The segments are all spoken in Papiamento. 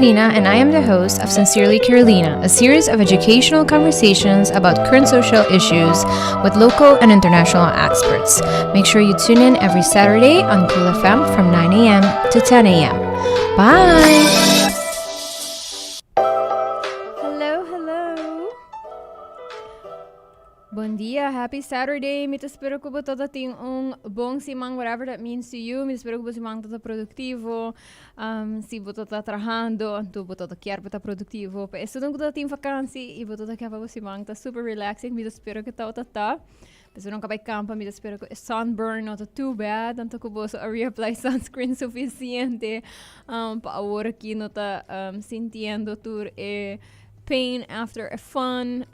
Carolina and I am the host of Sincerely Carolina, a series of educational conversations about current social issues with local and international experts. Make sure you tune in every Saturday on Cool FM from 9 a.m. to 10 a.m. Bye! Hello, hello. Bon dia, happy Saturday. Mi ta spera cu bo tin un bon siman, whatever that means to you. Mi ta spera cu bo siman ta productivo. Si bo ta trahando, anto bo kier ta productivo. Pa esnan cu tin vakantie y bo kier pa bo siman ta super relaxing. Mi ta spera cu ta ta. Pero nan cu a bay campa, mi ta spera cu sunburn no ta too bad. Anto cu bo a reapply sunscreen suficiente pa awor aki no ta sintiendo tur e pain after a fun.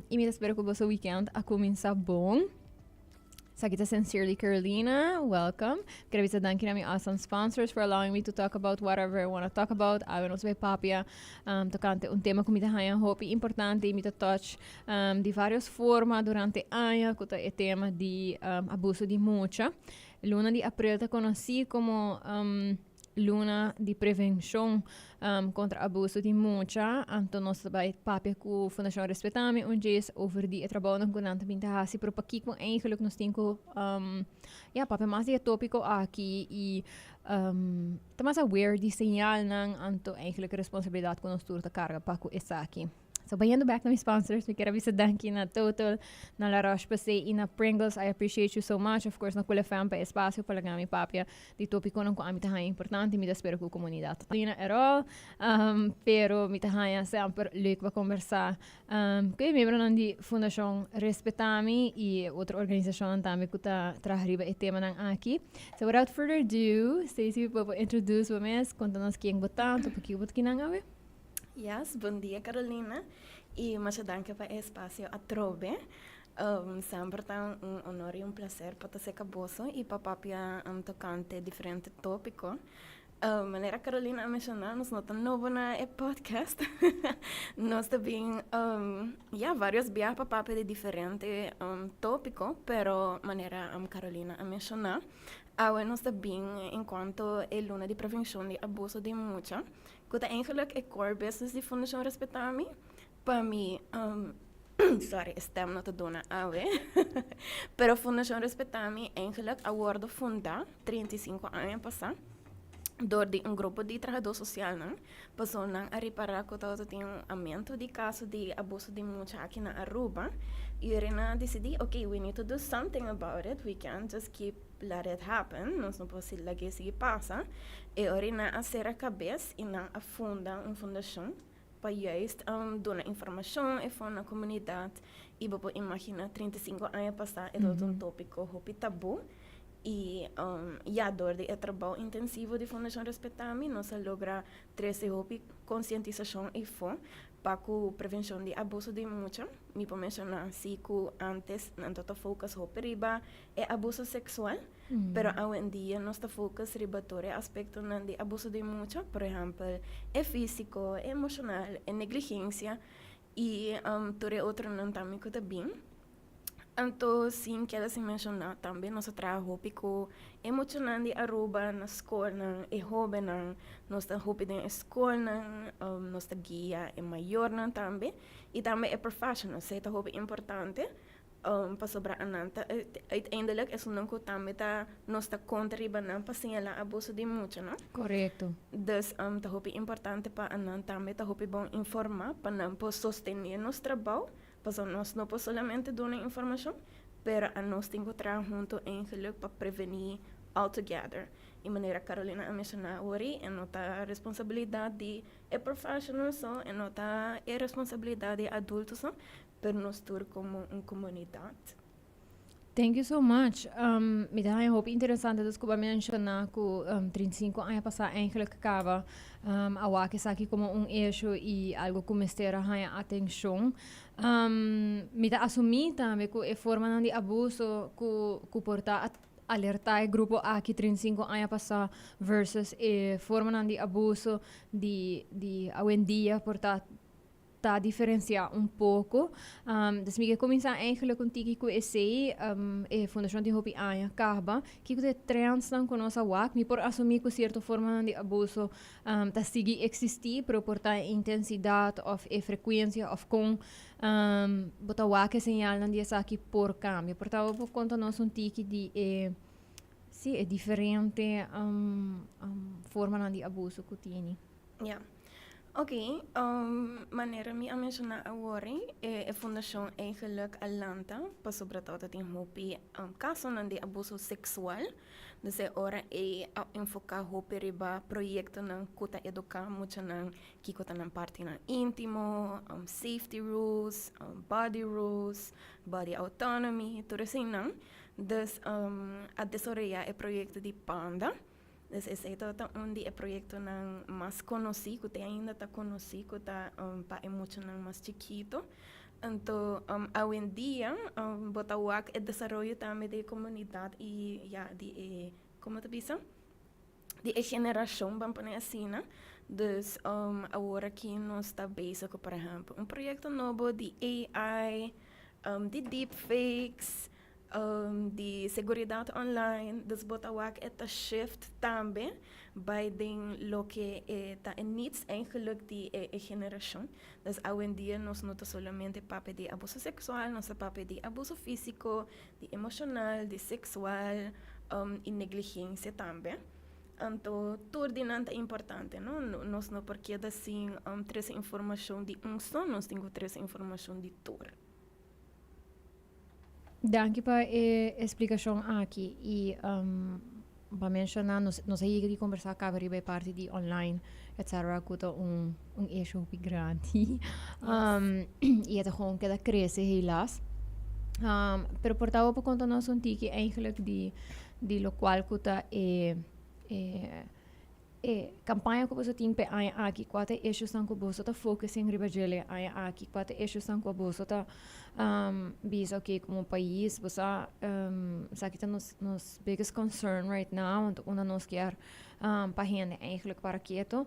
Y mi ta spera cu bo weekend a cuminsa bon. Esaki ta Sincerely Carolina, welcome. Kier bisa danki na mi awesome sponsors for allowing me to talk about whatever I want to talk about. Awe nos bay papia tocante un tema cu mi ta haya hopi importante y mi ta touch di varios forma durante aña, cu ta e tema di abuso di mucha. Luna di april ta conoci como luna di prevencion contra abuso di mucha. Anto nos bay papia cu Fundacion Respetami un djes over di e trabounan cu nan ta bin ta haci, pero pakico eigenlijk nos tin cu ja, papia mas di e topico aki y ta mas aware di señalnan, anto eigenlijk responsabilidad cu nos tur ta carga pa cu esaki. So, bayendo back na mi sponsors, mi kier bisa danki na Total, na La Roche-Posay y na Pringles. I appreciate you so much. Of course, na Cool FM pa espacio pa laga mi papia di topiconan cu ami ta haya importante. Mi ta spera cu comunidad ta at all. Pero mi ta haya semper leuk pa conversa cu e miembronan di Fundacion Respetami y otro organisacionnan tambe cu ta traha riba e temanan aki. So, without further ado, Stacey, bo introduce bo mes, conta nos ken bo ta, anto pakico bo ta kinan awe. Yes, bon dia, Carolina. Y masha danki pa e espacio atrobe. Semper ta un honor y un placer pa ta cerca boso y pa papia tocante diferente topico. Manera Carolina a menciona, nos no ta nobo na e podcast. Nos ta bin ja, varios biaha pa papia di diferente topico, pero manera Carolina a menciona, awe nos ta bin en cuanto e luna di prevencion di abuso di mucha, cu ta eigenlijk e core business di Fundacion Respetami. Pa mi, sorry, stem no ta duna awe. Pero Fundacion Respetami eigenlijk a wordo funda 35 aña pasa door di un grupo di trahador socialnan. Pasobra nan a ripara cu tabatin un aumento di caso di abuso di mucha aki na Aruba. Y nan a dicidi, "Okay, we need to do something about it. We can't just keep let it happen. Nos no por laga sigui pasa." Y ora nan a cera cabes y nan a funda un fundacion pa juist duna informacion y for na comunidad. Y bo por imagina, 35 aña pasa e tabata un topico hopi tabu. Y ja, door di e trabou intensivo di Fundacion Respetami, nos a logra trece hopi concientisacion y fo pa cu prevencion di abuso di mucha. Mi por menciona si cu antes nan tabata focus hopi riba e abuso sexual, pero awendia nos ta focus riba tur e aspectonan di abuso di mucha, por ehempel, e fisico, e emocional, e negligencia y tur e otronan tambe cu ta bin. Anto, sin keda sin menciona, tambe nos a traha hopi cu e muchanan di Aruba na scolnan, e hobennan. Nos ta hopi den e scolnan, nos ta guia e mayornan tambe y tambe e professionals. Esey ta hopi importante pasobra anan ta uiteindelijk esunnan cu tambe ta nos ta conta riba nan pa señala abuso di mucha, no? Correcto. Dus ta hopi importante pa anan tambe ta hopi bon informa pa nan por sostene nos trabou. Pasobra nos no por solamente duna informacion, pero anos tin cu traha hunto eigenlijk pa preveni altogether. Y manera Carolina a menciona awor, e no ta responsabilidad di e professional so, e no ta e responsabilidad di adulto so, pero nos tur como un comunidad. Thank you so much. Mi ta hopi interesante dus cu bo a menciona cu 35 aña pasa eigenlijk caba a wak esaki como un issue y algo cu mester a haya atencion. Mi ta asumi tambe cu e formanan di abuso cu por ta alerta e grupo aki 35 aña pasa versus e formanan di abuso di awendia por ta. Ta diferencia un poco. Dus mi ke cuminsa eigenlijk un tiki cu esey. E fundacion tin hopi aña caba. Kico ta e trendsnan cu nos a wak? Mi por asumi cu cierto formanan di abuso ta sigui existi, pero por ta e intensidad of e frecuencia of con bo ta wak e señalnan di esaki por cambia. Por ta bo por conta nos un tiki di e, si, e diferente formanan di abuso cu tini. Ja. Ok, manera mi a menshoná awor, e fundashon eigenlijk a lanta pasobra tabata tin hopi kasonan di abuso seksual. Dus e ora ei a enfoká hopi riba proyektonan ku ta eduká muchanan kiko ta nan partinan íntimo, safety rules, body rules, body autonomy, tur eseinan. Dus a desaroyá e proyekto di Panda. Dus esei tabata un di e proyektonan mas konosí, ku te ainda ta konosí, ku ta pa e muchanan mas chikito. Anto awendia bo ta wak e desaroyo tambe di e komunidat i ya di e, komo ta bisa? Di e generashon, ban pone asina. Dus awor aki nos ta bezig ku por ehèmpel un proyekto nobo di AI, di deepfakes, di seguridat online, dus bo ta wak e ta shift tambe bai den loke e ta e needs eigenlijk di e generashon. Dus awendia nos no ta solamente papia di abuso seksual, nos ta papia di abuso físiko, di emoshonal, di seksual i negligensia tambe. Anto tur di nan ta importante, no? Nos no por keda sin trese informashon di un so, nos tin ku trese informashon di tur. Danki pa e esplikashon aki i pa menshoná nos nos a yega di kombersá kaba riba e parti di online etcetera ku ta un un issue hopi grandi i e ta gewoon keda krese helaas. Pero por ta bo por konta nos un tiki eigenlijk di di lokual ku ta e e E kampaña ku boso tin p'e aña aki, kua ta e issuesnan ku boso ta focusing riba djele e aña aki? Kua ta e issuesnan ku boso ta bisa oke komo pais bo sa esaki ta nos nos biggest concern right now, anto unda nos kier pa hende eigenlijk para keto.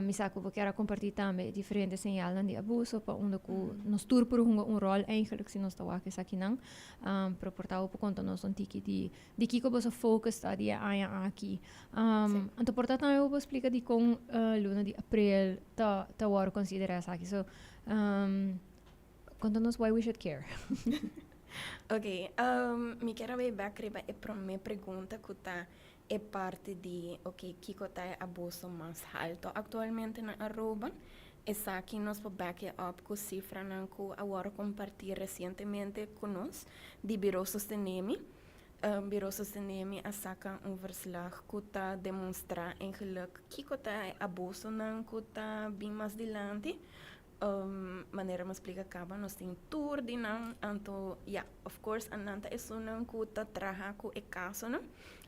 Mi sa ku bo kier a kompartí tambe e diferente señalnan di abuso pa unda ku nos tur por hunga un ròl eigenlijk si nos ta wak esakinan. Pero por ta bo por konta nos un tiki di Di kiko boso focus ta di e aña aki? Anto por ta tambe bo por splika dikon luna di aprel ta ta wòrdu konsiderá esaki. So, konta nos why we should care. Oké, mi kier a bay bek riba e promé pregunta ku ta e parti di oké kiko ta e abuso mas halto aktualmente na Aruba. Esaki nos por back e up ku sifranan ku a wòrdu kompartí resientemente ku nos di Biro Sostenemi. Biro Sostenemi a saka un verslag ku ta demonstrá eigenlijk kiko ta e abusonan ku ta bin mas dilanti. Manera mi a splika kaba nos tin tur di nan, anto ya, of course anan ta esunnan ku ta traha ku e kasonan,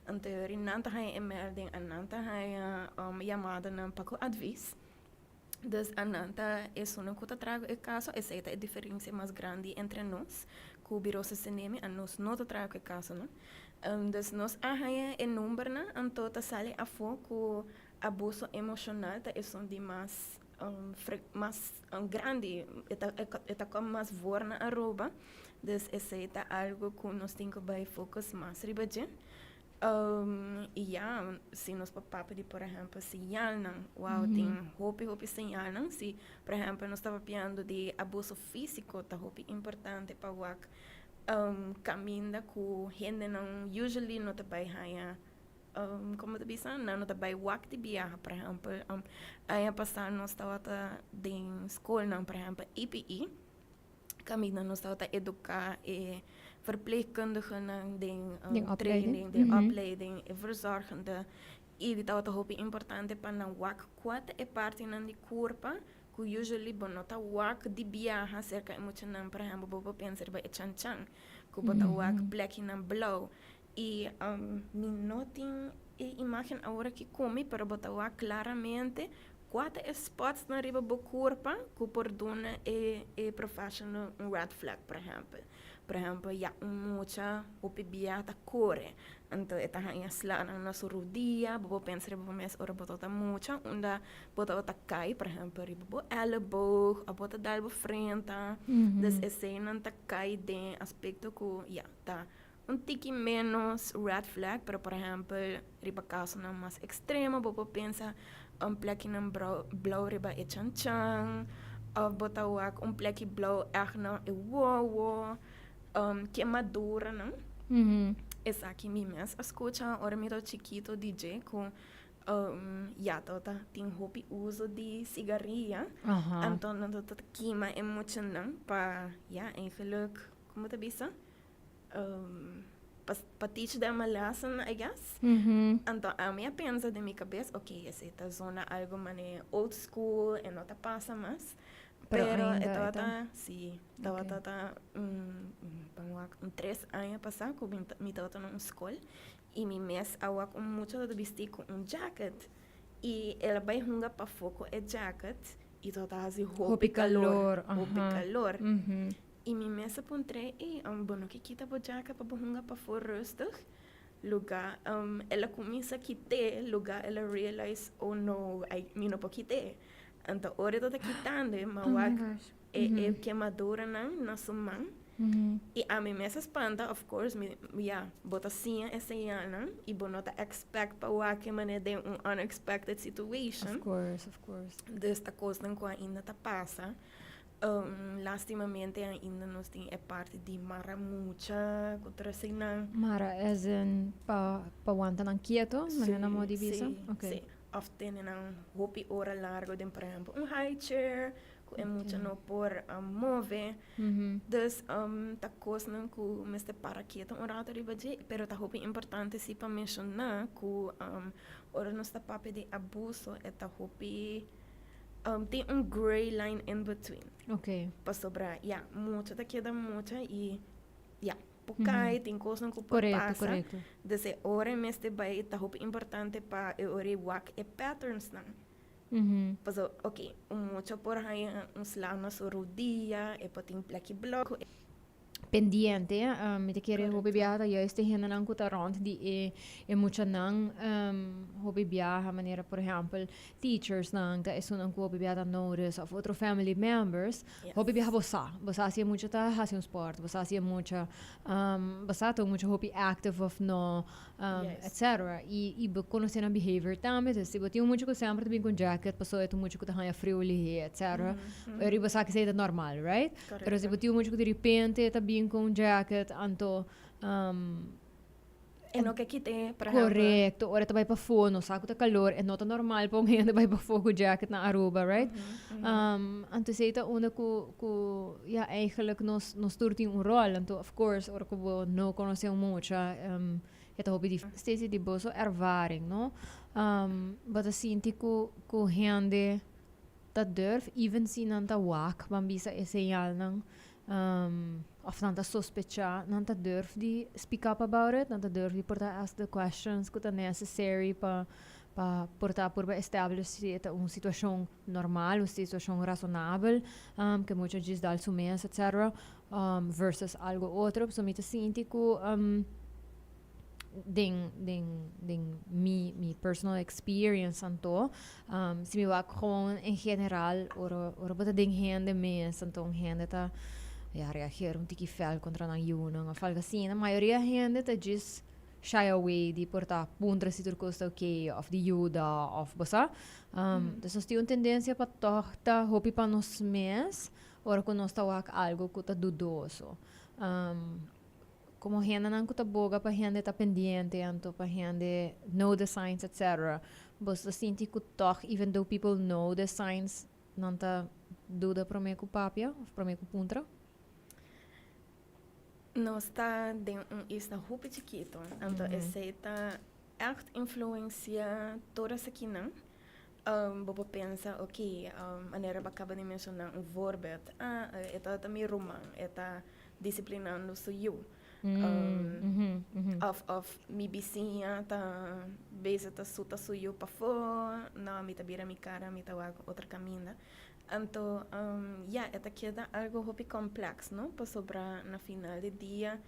anto nan ta haña e melding, anan ta haña yamadanan pa ku advis. Dus anan ta esunnan ku ta traha ku e kaso, esei ta e diferensia mas grandi entre nos ku Biro Sostenemi, anos no ta traha ku e kasonan. Dus nos a haña e numbernan, anto ta sali afó ku abuso emoshonal ta esun di mas mas grandi, e ta e ta kom mas voor na Aruba, dus esei ta algu ku nos tin ku bai focus mas riba dje. I ya, si nos por papia di por ehèmpel señalnan, wou tin hopi hopi señalnan, si por ehèmpel nos ta papiando di abuso físiko ta hopi importante pa wak kaminda ku hendenan usually no ta bai haña komo ta bisa nan no ta bai wak di biaha por ehèmpel aña pasá nos tabata den skolnan por ehèmpel EPE kaminda nos tabata eduká e verpleegkundigenan den training den opleiding e verzorgende i di tabata hopi importante pa nan wak kua ta e partinan di kurpa ku usually bo no ta wak di biaha serka e muchanan por ehèmpel bo por pensa riba e chanchan ku bo ta wak plekinan blou i mi no tin e imagen awor aki ku mi pero bo ta wak klaramente Kua ta e spotsnan riba bo kurpa ku por duna e e professional un red flag, por ehèmpel? Por ehempel, ya, un mucha hopi bia ta core, anto e ta haña slanan na su rudia. Bo por pensa riba bo mes ora bo tabata mucha, unda bo tabata cay, por ehempel, riba bo elleboog of bo ta dal bo frenta. Dus eseynan ta cay den aspecto cu, ya, ta un tiki menos red flag, pero, por ehempel, riba casonan mas extremo, bo por pensa un plekinan blauw riba e chanchan, of bo ta wak un pleki blauw echt na e wowo, kemaduranan. Esaki mi mes a scucha ora mi ta chikito di dje cu ya tabata tin hopi uso di sigaria, anto nan tabata kima e muchanan pa, ya, eigenlijk, como ta bisa? Pa teach them a lesson, I guess. Anto ami a pensa den mi cabes, ok, esey ta zona algo mane old school e no ta pasa mas. Pero Pero e ainda e ta- tabata, si, tabata ta ban wak un 3 aña pasa cu mi tabata na un school y mi mes a wak un mucha tabata bisti cu un jacket y el a bay hunga pafó cu e jacket y tabata haci hopi Hopi calor, calor, hopi calor. Y mi mes a puntr'é: "Ey, bo no ke kita bo jacket pa bo hunga pafó rustig?" Lugar el a cuminsa kit'é, lugar el a realize: "Oh no, ay, mi no por kit'é." Anto ora e tabata kitando, m'a Oh my wak gosh. e kemaduranan na su man. Y ami mes a spanta, of course, mi, ya, bo ta siña e señalnan y bo no ta expect pa wak e manera den un unexpected situation. Of course, of course. Dus ta cosnan cu ainda ta pasa. Lastimamente ainda nos tin e parti di mara mucha cu tur eseynan. Mara as in pa wanta nan quieto, manera nan modo di bisa? Si, Okay. si. Of tene nan hopi ora largo den, por ehempel, un high chair cu e mucha no por move. Dus ta cosnan cu mester para quieto un rato riba dje, pero ta hopi importante si pa menciona cu ora nos ta papia di abuso, e ta hopi tin un gray line in between. Pasobra, ya, mucha ta keda mucha y, ya, por cay, tin cosnan cu por pasa. Dus e ora mester bay, ta hopi importante pa e ora wak e patterns nan. Paso, ok, un mucha por haña un sla na su rudia, e por tin pleki blauw. Pendiente, mi ta kere hopi biaha ta juist e hendenan ku ta rond di e muchanan hopi biaha, manera por ehempel teachers nan ta esunnan ku hopi biaha ta notice of otro family members. Hopi biaha bo sa si e mucha ta hasi un sport, bo sa si e mucha bo sa ta un mucha hopi active of no, etc. I bo konosé nan behavior tambe. Dus si bo tin un mucha ku semper ta bin ku un jacket pasobra e ta un mucha ku ta haña friu lihé, etc. Pero bo sa ku esei ta normal, right? Pero si bo tin un mucha ku di repente ta bin ku un jacket, anto E no ke kit'é, por ehempel. Korekto, ora ta bai pafó, no sa ku ta kalor, e no ta normal pa un hende bai pafó ku jacket na Aruba, right? Anto esei ta unda ku ya, eigenlijk nos tur tin un rol. Anto, of course, ora ku bo no konosé un mucha, e ta hopi difísil. Stacey, di boso ervaring, no? Bo ta sinti ku hende ta durf, even si nan ta wak, ban bisa, e señalnan, of nan ta sospecha, nan ta durf di speak up about it, nan ta durf di por ta ask the questions ku ta necessary pa por ta purba establish si e ta un situashon normal, un situashon rasonabel, ku mucha djis dal su mes, etc., versus algo otro? So mi ta sinti ku den mi personal experience anto, si mi wak gewoon en general, ora bo ta den hende mes, anto un hende ta, ja, reageer un tiki fel kontra nan yunan of algo asina, mayoria hende ta djis shy away di por ta puntra si tur kos ta okay of di yuda of bo sa. Dus nos tin un tendensia pa tòg ta hopi pa nos mes ora ku nos ta wak algo ku ta dudoso. Komo hendenan ku ta boga pa hende ta pendiente, anto pa hende know the signs, etc., bo ta sinti ku tòg, even though people know the signs, nan ta duda promé ku papia of promé ku puntra? Nos ta den un isla hopi chikito, anto esei ta echt influencia tur esakinan. Bo por pensa, ok, manera bo a caba di menciona un voorbeeld: ah, e ta mi ruman, e ta disciplinando su yu. Of mi bisiña ta bezig ta suta su yu pafó, no, mi ta bira mi cara, mi ta wak otro caminda. Anto, ja, e ta keda algo hopi complex, no? Pasobra na final di dia,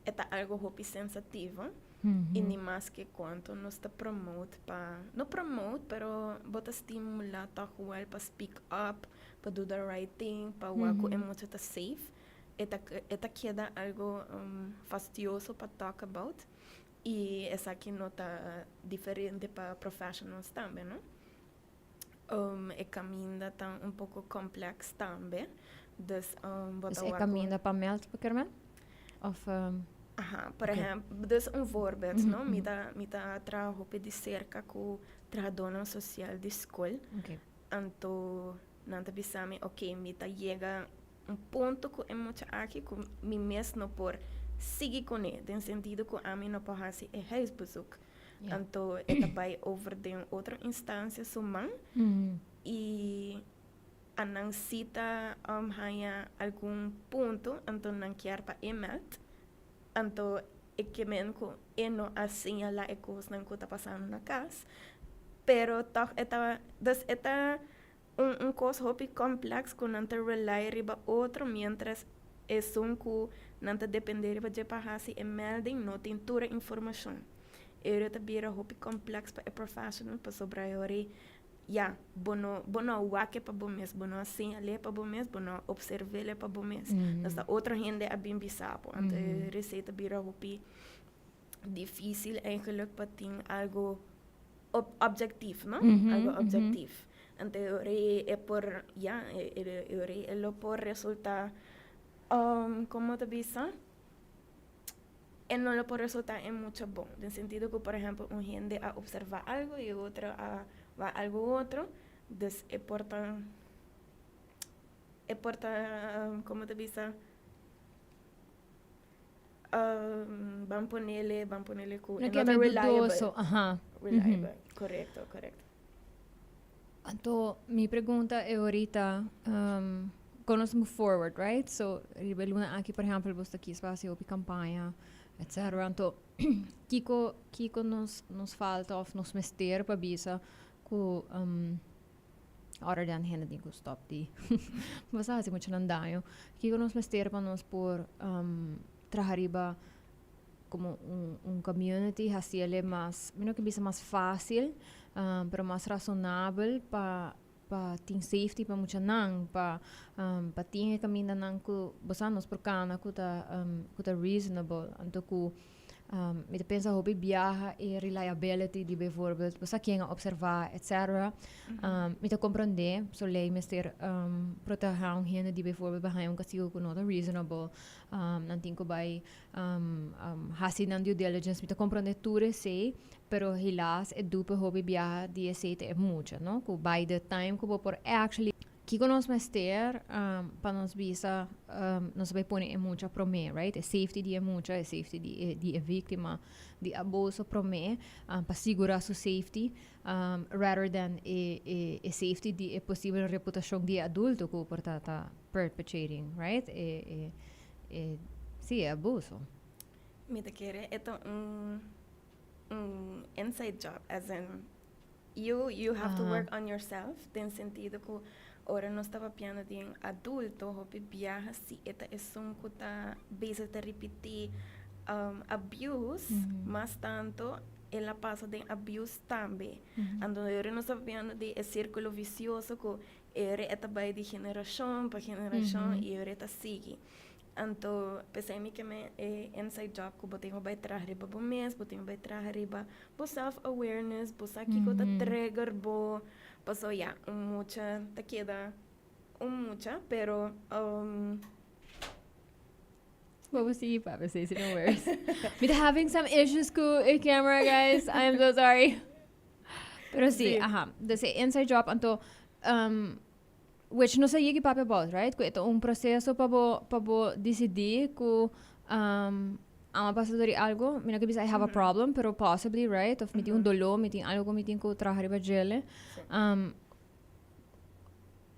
e ta algo hopi sensitivo. I ni maske cuanto nos ta promote pa, no promote, pero bo ta stimula toch wel pa speak up, pa do the right thing, pa wak cu e mucha ta safe. E ta keda algo fastioso pa talk about. I esaki no ta diferente pa professionals tambe, no? E caminda ta un poco complex tambe. Dus bo Dus e caminda pa meld bekermen? Of Aha, por ehempel, dus un voorbeeld, no? Mi ta traha hopi di cerca cu trahadornan social di school. Anto nan ta bisa mi, ok, mi ta yega un punto cu e mucha aki cu mi mes no por sigui cune, den sentido cu ami no por hasi e huisbezoek. Anto e ta bay over den otro instancia su man y nan si ta haya algun punto, anto nan kier pa e meld. Anto e kemen cu e no a señala e cosnan cu ta pasando na cas. Pero toch e ta, dus e ta un cos hopi complex cu nan ta rely riba otro mientras esun cu nan ta depende riba dje pa hasi e melding no tin tur e informacion. E ta bira hopi complex pa e professional pasobra e ora ja, bo no wak e pa bo mes, bo no señal'é pa bo mes, bo no observ'é pa bo mes. Dus ta otro hende a bin bisa bo. Anto esey ta bira hopi difícil eigenlijk pa tin algo objectief, no? Algo objectief. Anto e por, ja, e lo por resulta, con ta bisa? E no lo por resulta en mucho bon. Den sentido cu, por ehempel, un hende a observa algo y otro a wak algo otro. Dus e por ta, con ta bisa? Ban ponele cu No ta reliable. Reliable. Correcto. Anto, mi pregunta ta ahorita, con nos move forward, right? So, riba luna aki, por ehempel, bo ta kies pa haci campaña, etc. Anto, kico nos falta of nos mester pa bisa cu ora dan hende tin cu stop di bo sa hasi muchanan daño. Kico nos mester pa nos por traha riba como un community, haciele mas, mi no kier bisa mas facil, pero mas razonabel pa tin safety pa muchanan, pa tin e camindanan cu bo sa nos por cana cu ta reasonable. Anto cu mi ta pensa hopi biaha e reliability di bijvoorbeeld bo sa ken a observa, etc. Mi ta comprende so ley mester proteha un hende di bijvoorbeeld baha un castigo cu no ta reasonable. Nan tin cu bay hasi nan due diligence. Mi ta comprende tur esey, pero helaas e dupe hopi biaha di esey ta e mucha, no? Cu by the time cu bo por actually kico nos mester pa nos bisa nos bay pone e mucha prome, right? E safety di e mucha, e safety di e victima di abuso prome, pa sigura su safety, rather than e safety di e posibel reputacion di e adulto cu por ta perpetrating, right? E, si, e abuso. Mi ta kere e ta un inside job, as in you have to work on yourself, den sentido cu ora nos ta papiando di un adulto, hopi biaha si e ta esun cu ta bezig ta ripiti abuse, mas tanto el a pasa den abuse tambe. Anto ora nos ta papiando di e circulo vicioso cu e ta bay di generacion pa generacion y e ta sigui. Anto, p'esey mi kemen e inside job cu bo tin cu bay traha riba bo mes, bo tin cu bay traha riba bo self-awareness, bo sa kico ta trigger bo. Paso ja, un mucha ta keda un mucha, pero What was the Papa says no worries. We're having some issues cu e camera, guys. I am so sorry. Pero si, Dus e inside job, anto, which no sa yegi papia about, right? Cu e ta un proceso pa bo decidi cu ami a pasa door algo, mi no kier bisa I have a problem, pero possibly, right? Of mi tin un dolor, mi tin algo cu mi tin cu traha riba djele.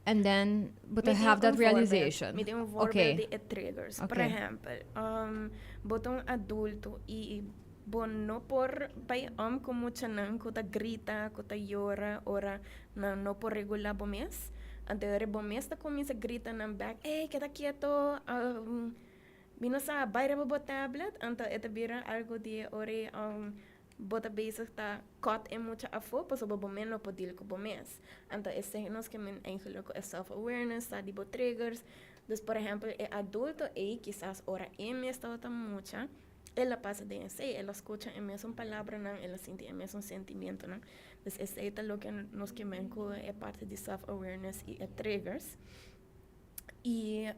And then, but to have that realization. Mi tin un voorbeeld di e triggers. Por ehempel, bo ta un adulto y bo no por bay om cu muchanan cu ta grita, cu ta yora, ora nan no por regula bo mes. Anto bo mes ta cuminsa grita nan back, "Hey, keda keto, mi no sa, bay riba bo tablet." Anto e ta bira algo di ora bo ta bezig ta cut e mucha afo, pasobra bo mes no por deal cu bo mes. Anto esey nos kiermen eigenlijk e self-awareness, sa di bo triggers. Dus, por ehempel, e adulto ey kisas ora e mes tabata mucha, el a pasa den esey, el a scucha e mesun palabranan, el a sinti e mesun sentimentonan. Dus esey ta loke nos kiermen cu e parti di self-awareness y e triggers. Y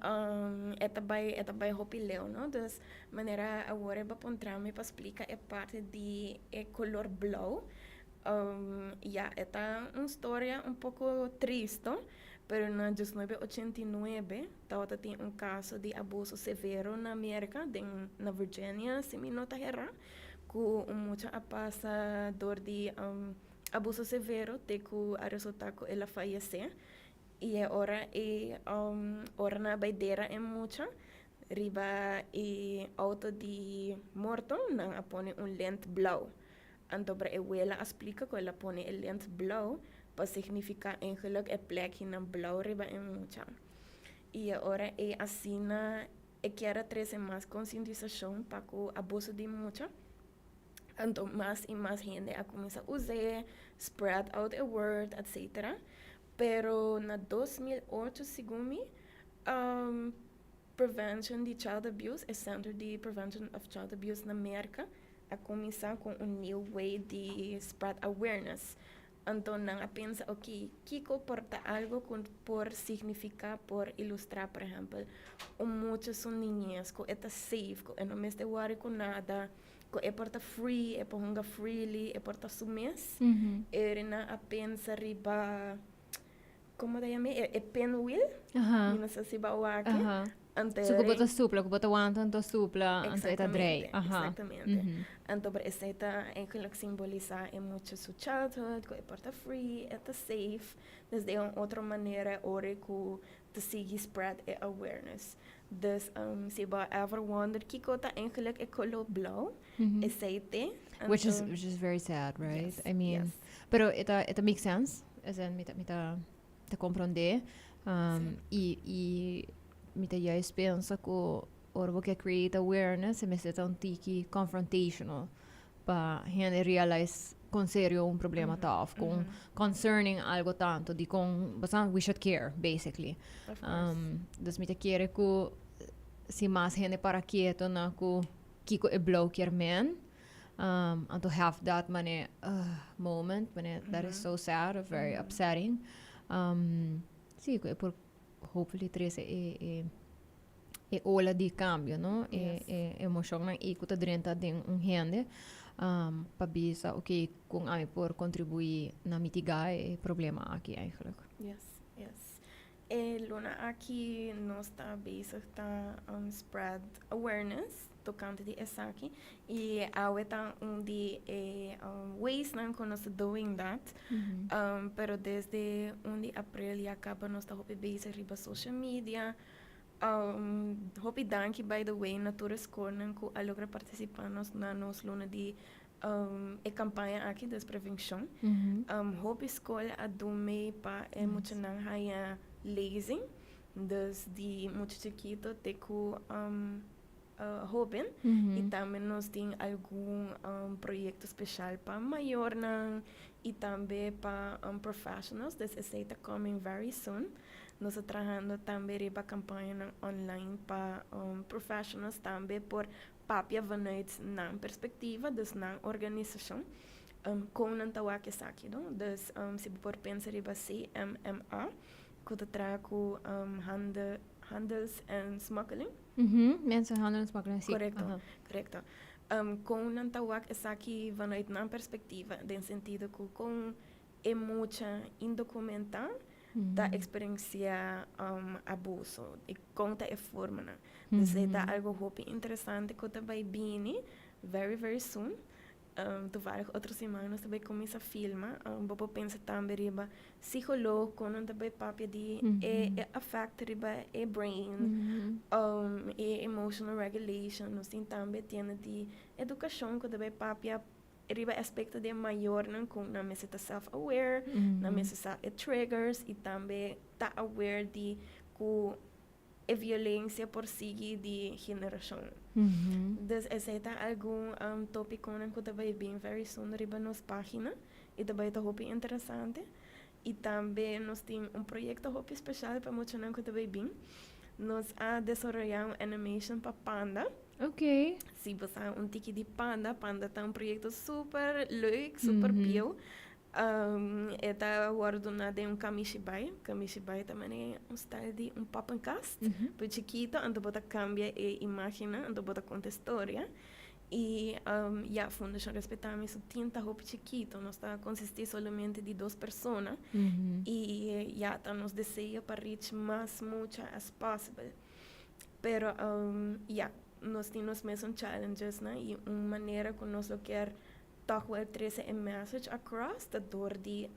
e ta bay hopi leu, no? Dus manera awor bo a puntra mi pa splica e parti di e color blauw. Ja, e ta un storia un poco tristo, pero na 1989 tabata tin un caso di abuso severo na America, na Virginia, si mi no ta hera, cu un mucha a pasa door di abuso severo, te cu a resulta cu el a fayece. Y ora ora nan a bay dera e mucha, riba e auto di morto, nan a pone un lint blauw. Anto pa e wela a splica cu el a pone e lint blauw pa significa eigenlijk e pleknan blauw riba e mucha. Y ora e asina e kier trece mas concientisacion pa cu abuso di mucha. Anto mas y mas hende a cuminsa usa, spread out a word, etc. Pero na 2008, segun mi, Prevention di Child Abuse, e Center di Prevention of Child Abuse na America, a cuminsa cu un new way di spread awareness. Anto nan a pensa, ok, kico por ta algo cu por significa, por ilustra, por ehempel, un mucha su niñez, cu e ta safe, cu e no mester worry cu nada, cu e por ta free, e por hunga freely, e por ta su mes. Nan a pensa riba, con ta yama? E pinwheel. Mi no sa si bo a wak. Anto So cu bo ta supla, cu bo ta wanta anto supla, anto e ta drei. Exactamente. Anto pa esey ta eigenlijk simbolisa e mucha su childhood, cu e por ta free, e ta safe. Dus di un otro manera ora cu ta sigui spread e awareness. Dus si bo ever wonder kico ta eigenlijk e color blauw, esey ta. Which is very sad, right? Yes, I mean, yes. Pero it makes sense. As in, mi ta comprende. Y mi ta juist pensa cu ora bo create awareness, e mester ta un tiki confrontational pa hende realize con serio un problema ta of con concerning algo tanto di con bastante we should care, basically. Of course. Dus mi ta kere cu si mas hende para keto na cu kico e blauw kier men and to have that mane moment mane that is so sad or very upsetting, si cu e por hopefully trece e ola di cambio, no? E emocionnan y cu ta drenta den un hende pa bisa, ok, con ami por contribui na mitiga e problema aki eigenlijk. Yes. E luna aki nos ta bezig ta spread awareness tocante di esaki y awe ta un di e ways nan cu nos ta doing that. Pero desde 1 di april ya caba nos ta hopi bezig riba social media. Hopi danki, by the way, na tur scolnan cu a logra participa nos na nos luna di e campaña aki di prevencion. Hopi scol a duna pa e muchanan haya lezing. Dus di mucha chikito te cu hoben. Y tambe nos tin algun proyecto special pa mayornan y tambe pa professionals. Dus esey ta coming very soon. Nos ta trahando tambe riba campaña online pa professionals tambe por papia vanuit nan perspectiva, dus nan organisacion. Con nan ta wak esaki, no? Dus si bo por pensa riba CMMA, cu ta traha cu handels en smokkeling. Mensenhandel en smokkeling, si. Correcto, correcto. Con nan ta wak esaki vanuit nan perspectiva, den sentido cu con e mucha indocumenta ta experiencia abuso y con ta e forma nan. Dus e ta algo hopi interesante cu ta bay bini very very soon. Toevallig otro siman nos ta bay cuminsa filma. Bo por pensa tambe riba psicologo con nan ta bay papia di e effect riba e brain, e emotional regulation. Nos tin tambe tienda di educacion cu ta bay papia. Riba aspecto di mayornan, cu nan mester ta self-aware, nan mester sa e triggers y tambe ta aware di cu e violencia por sigui di generacion. Dus esey ta algun topiconan cu ta bay bin very soon riba nos pagina y ta bay ta hopi interesante. Y tambe nos tin un proyecto hopi special pa muchanan cu ta bay bin. Nos a desaroya un animation pa Panda. Si bo sa un tiki di Panda, Panda ta un proyecto super leuk, super bieu. E ta wordo duna den un kamishibai. Kamishibai ta manera un style di un poppenkast, pero chikito, anto bo ta cambia e imagennan, anto bo ta conta e storia. Y ya, Fundacion Respetami su team ta hopi chikito, nos ta consisti solamente di dos persona. Y ya, ta nos deseo pa reach mas mucha as possible. Pero ya, nos tin nos mesun challenges nan y un manera cu nos lo kier toch wel trece e message across ta door di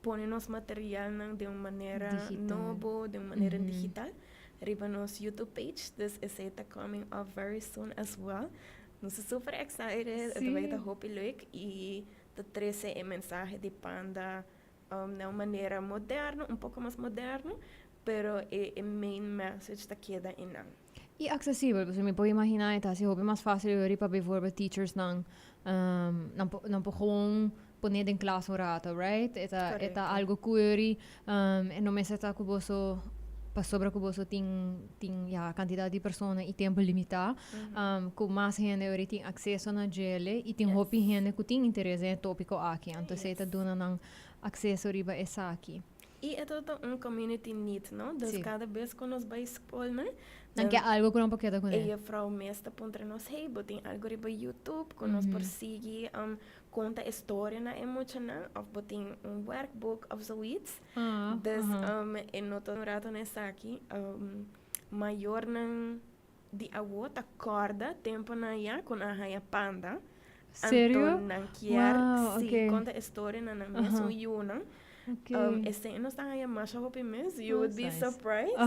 pone nos materialnan den un manera Digital. Nobo, den un manera digital, riba nos YouTube page. Dus esey ta coming up very soon as well. Nos ta super excited, e ta bay ta hopi leuk y ta trece e mensahe di Panda na un manera moderno, un poco mas moderno, pero e main message ta keda einan. Y accesibel, pasobra mi por imagina e ta haci hopi mas facil ori pa bijvoorbeeld teachers nan, nan por gewoon pone den klas un rato, right? E ta algo cu ori e no mester ta cu boso pasobra cu boso tin ya cantidad di persona y tempo limita, cu mas hende ori tin acceso na djele y tin hopi hende cu tin interes den e topico aki. Anto esey ta duna nan acceso riba esaki. Y e ta un community need, no? Dus cada bes cu nos bay school, no? Nan ke algo cu nan por keda cu ne. E juffrouw mes ta puntra nos: "Hey, bo tin algo riba YouTube cu nos por sigui conta e storia na e muchanan? Of bo tin un werkboek of zoiets?" Dus e no ta un rato na esaki. Mayornan di awo ta corda temponan ya cu nan haya Panda. Serio? Anto nan kier si conta e storia na nan mes un yunan. Esey nos ta haya masha hopi mes. You would be surprised.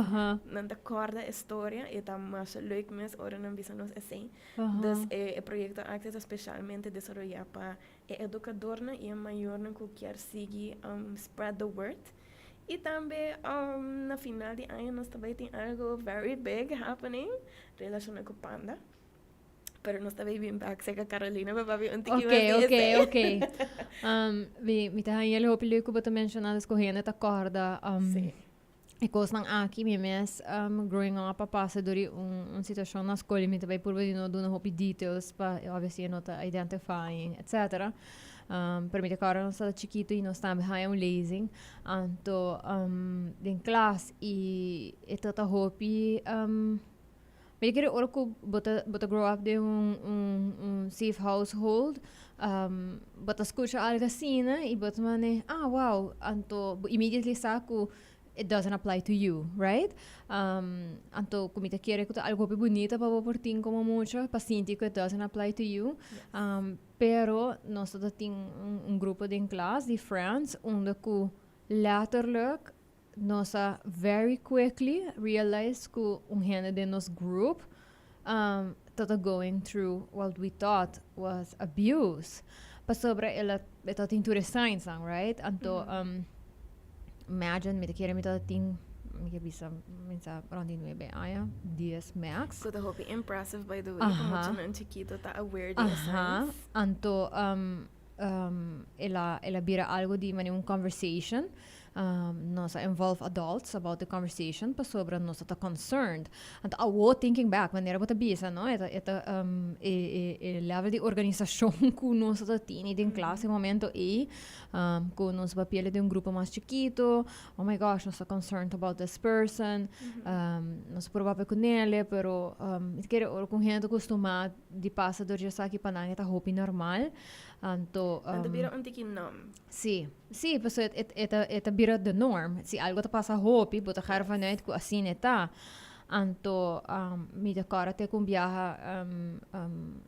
Nan ta corda e storia y ta masha leuk mes ora nan bisa nos esey. Dus e proyecto aki ta specialmente desaroya pa e educadornan y e mayornan cu kier sigui spread the word. Y tambe na final di aña nos ta bay tin algo very big happening relaciona cu Panda. Pero nos ta bay bin back cerca Carolina pa papia un tiki mas di esey. Ok. Mi ta haña hopi leuk cu bo ta menciona des cu hende ta corda e cosnan aki. Mi mes growing up a pasa door di un situacion na school y mi ta bay purba di no duna hopi details pa obviously no ta identifying, etc. Pero mi ta corda nos tabata chikito y nos tambe haña un lezing. Anto den klas y e tabata hopi. Mi ta kere ora ku bo ta grow up den un safe household, bo ta skucha algu asina y bo ta mane: "Ah, wow," anto bo immediately sa ku it doesn't apply to you, right? Anto ku mi ta kere ku ta algu hopi bunita pa bo por tin komo mucha, pa sinti ku it doesn't apply to you. Pero nos ta tin un grupo den klas di friends unda ku letterlijk nos a very quickly realize ku un hende den nos group tabata going through what we thought was abuse. Pasobra el a e tabatin tur e signs nan, right? Anto imagine, mi ta kere mi tabatin, mi ke bisa mi sa rond di 9 aña, 10 max. Ku ta hopi impressive, by the way, ku muchanan chikito ta aware di e signs. Anto el a bira algo di manera un conversation. Nos a involve adults about the conversation pasobra nos ta concerned. Anto awo, thinking back, manera bo ta bisa, no? E level di organisashon ku nos ta tini den klas e momento ei, ku nos papia den un grupo mas chikito, oh my gosh, nos ta concerned about this person, nos por papia ku nele, pero mi ta kere ora ku hende ta kustumá di pasa door di esaki, pa nan e ta hopi normal. Anto Nan ta bira un tiki numb. Si, pasobra e ta bira de norm. Si algo ta pasa hopi, bo ta ga ervan uit ku asina e ta. Anto mi ta kòrda te ku un biaha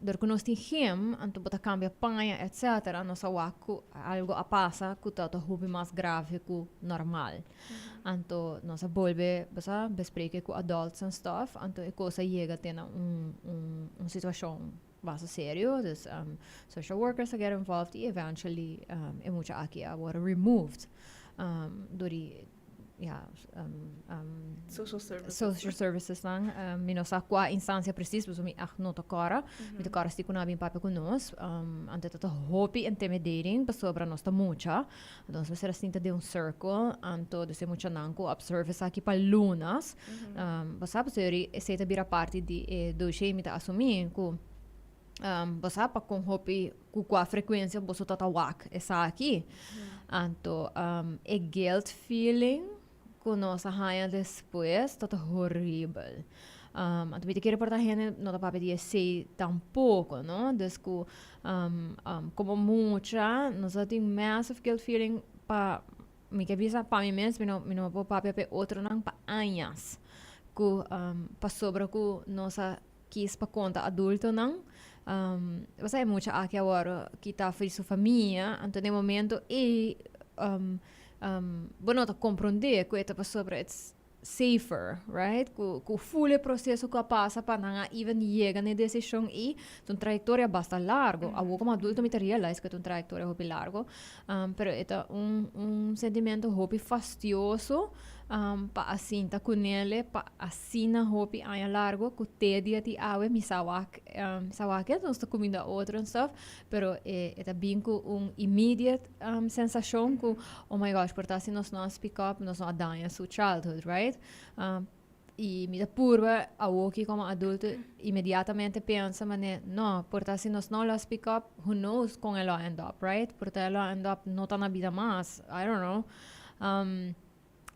dor ku nos tin gym, anto bo ta kambia paña, etcetera, nos a wak ku algo a pasa ku ta hopi mas grave ku normal. Anto nos a bolbe, bo sa, bespreken ku adults and stuff, anto e kos a yega te na un situashon. basta serio, dus social workers a get involved y eventually e mucha aki a worde removed door di, ja, Social services. Social services nan. Mi no sa cua instancia precies, pasobra mi echt no ta cora. Mi ta cora si cu nan a bin papia cu nos. Anto ta hopi intimidating pasobra nos ta mucha. Anto nos mester a sinta den un circle, anto dus e muchanan cu observe esaki pa lunas. Bo sa pasobra esey ta bira parti di e dossier mi ta asumi cu bo sa pa con hopi cu cua frecuencia boso ta ta wak esaki. Anto e guilt feeling cu nos a haya despues ta ta horibel. Anto mi ta kere por ta hende no ta papia di esey tampoco, no? Dus cu como mucha nos a tin massive guilt feeling pa, mi ke bisa pa mi mes, mi no mi no por papia pa e otronan pa añas cu pasobra cu nos a kis pa konta adultonan. Bo sa e mucha aki awor kita for di su famia, anto den momento ei bo no ta komprondé ku e ta pasobra it's safer, right? Ku ku ful e proseso ku a pasa pa nan a even yega na e desishon ei, ta un trayektoria basta largo. Awor komo adulto mi ta realize ku e ta un trayektoria hopi largo, pero e ta un un sentimento hopi fastioso pa a sinta kunele pa asina hopi aña largo ku te dia di awe mi sa wak sa wak e nos ta kuminda otro en stuff pero e e ta bin ku un immediate sensashon ku oh my gosh por ta si nos no a speak up nos no a daña su childhood, right? I mi ta purba awoki komo adulto inmediatamente pensa mane no por ta si nos no lo a speak up who knows kon e lo a end up, right? Por ta e lo a end up no ta na bida mas, I don't know.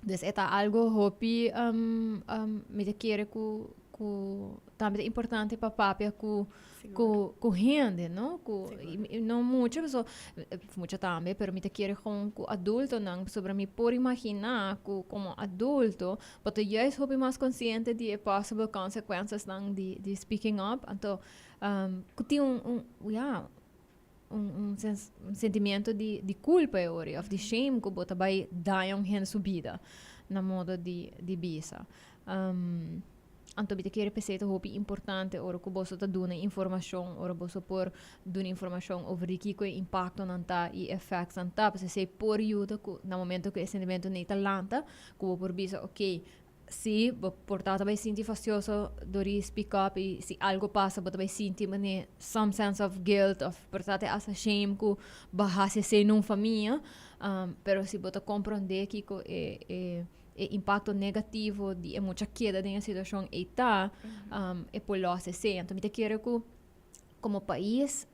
Dus e ta algo hopi mi ta kere ku ku tambe ta importante pa papia ku ku ku hende, no? Ku no mucho paso mucho tambe pero mi ta kere gewoon ku adultonan pasobra mi por imaginá ku komo adulto bo ta juist hopi mas konsiente di e possible consequencesnan di di speaking up anto ku tin un un ya un un sens un sentimiento di di culpa e ora of di shame cu bo ta bay daña un hende su bida na modo di di bisa. Anto mi ta kere p'esey ta hopi importante ora cu boso ta duna informacion, ora boso por duna informacion over di kico e impactonan ta y effectsnan ta, pasobra esey por yuda cu na momento cu e sentimiento ney ta lanta cu bo por bisa ok, Sí, bo por ta ta bai sinti fastioso dor di speak up y si algo pasa bo ta bai sinti mane some sense of guilt of por ta te hasta shame cu bo a haci esey na un famia. Pero si bo ta comprende kico e e e impacto negativo di e mucha keda den e situacion ey ta, e por los esey. Anto mi ta kere cu como pais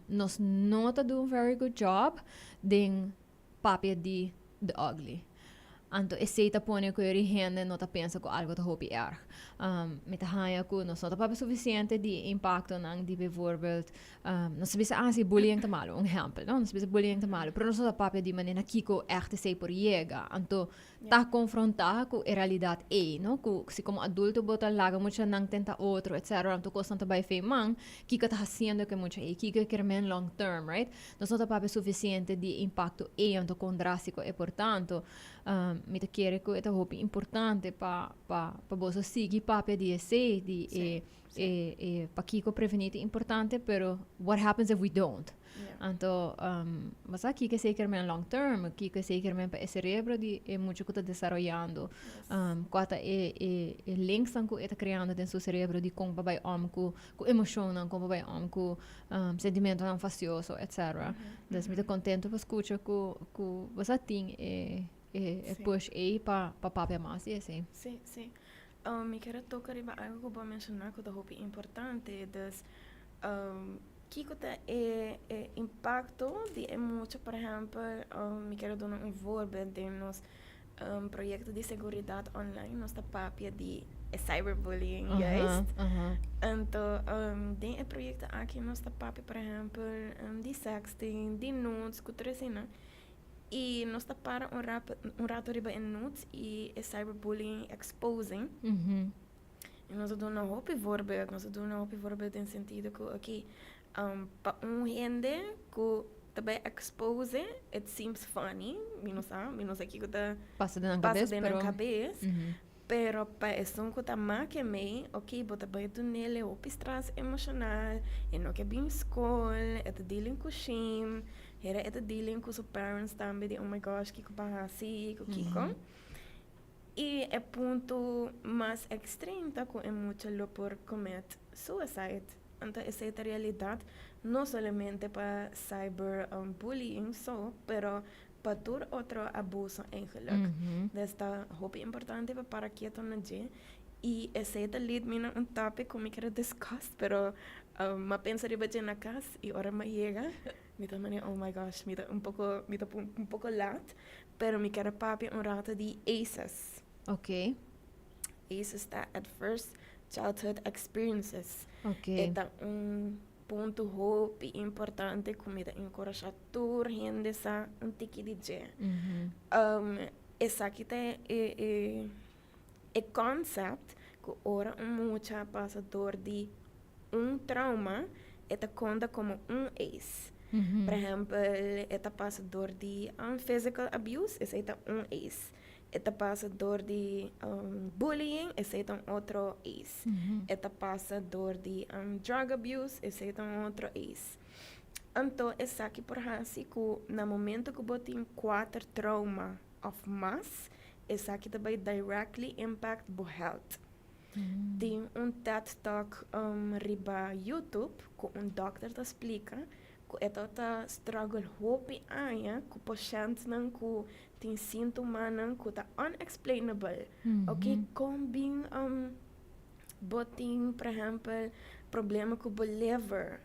nos no ta do un very good job den papia di the ugly. Anto esei ta pone ku yori hende no ta pensa ku algo ta hopi erg. Mi ta haña ku nos no ta papia sufisiente di e impaktonan di bijvoorbeeld, nos ta bisa ah si bullying ta malu, un ehèmpel no, nos ta bisa bullying ta malu, pero nos no ta papia di manera kiko ègt esei por yega. Anto ta konfrontá ku e realidat ei, no, ku si komo adulto bo ta laga muchanan tenta otro etcetera, anto kosnan ta bai fei man, kiko ta hasiendo ku e mucha ei, kiko e kier men long term, right? Nos no ta papia suficiente di e impacto ei anto con drastico e por tanto mi ta kere cu e ta hopi importante pa pa pa boso sigui papia di esey di e e e pakico preveni ta importante pero what happens if we don't anto bo sa kico esey kier men long term kico esey kier men pa e cerebro di e mucha cu ta desaroyando cua ta e e e linksnan cu e ta creando den su cerebro di con pa bay om cu cu emocionnan con pa bay om cu sentimentonan fastioso etc. Dus mi ta contento pa scucha cu cu bo sa tin e e push ey pa pa papia mas di esey. Sí, sí. Mi kier a toca riba algo cu bo a menciona cu ta hopi importante, dus kico ta e e impacto di e mucha, por ehempel mi kier a duna un voorbeeld den nos proyecto di seguridad online nos ta papia di e cyberbullying juist. Anto den e proyecto aki nos ta papia por ehempel di sexting, di nudes ku tur eseinan. I nos ta para un rato un rato riba e nudes i e cyberbullying exposing. I nos a duna hopi voorbeeld, nos a duna hopi voorbeeld den sentido ku oké pa un hende ku ta bai expose, it seems funny, mi no sa, mi no sa kiko ta Pasa den nan pasa kabes, den nan pero kabes. Pero pa esun ku ta make mei, ok, bo ta bai dun'el e hopi stress emoshonal, e no ke bin skol, e ta dealing ku shame, hera e ta dealing ku su parents tambe di oh my gosh kiko bo a hasi, ku kiko. I e punto mas extreme ta ku e mucha lo por commit suicide. Anto esei ta realidat no solamente pa cyber bullying so, pero pa tur otro abuso eigenlijk. Dus ta hopi importante pa para keto na dje. I esei ta lead mi na un topic ku mi kere discuss, pero m'a pensa riba dje na kas i ora m'a yega mi ta manera oh my gosh mi ta un poko mi ta un poko laat, pero mi kere papia un rato di ACEs. ACEs ta Adverse Childhood Experiences. E ta un punto hopi importante ku mi ta enkurashá tur hende sa un tiki di dje. Esaki ta e e concept ku ora un mucha pasa dor di un trauma e ta konta komo un ACE. Por ehèmpel, e ta pasa dor di physical abuse, esei ta un ACE. E ta pasa dor di bullying, esei ta un otro ACE. E ta pasa dor di drug abuse, esei ta un otro ACE. Anto esaki por hasi ku na momento ku bo tin kuater trauma òf mas, esaki ta bai directly impact bo health. Tin un TED Talk riba YouTube ku un dòkter ta splika ku e tabata struggle hopi aña ku pashèntnan ku tin síntomanan ku ta unexplainable. Oké, kon bin bo tin por ehèmpel problema ku bo liver?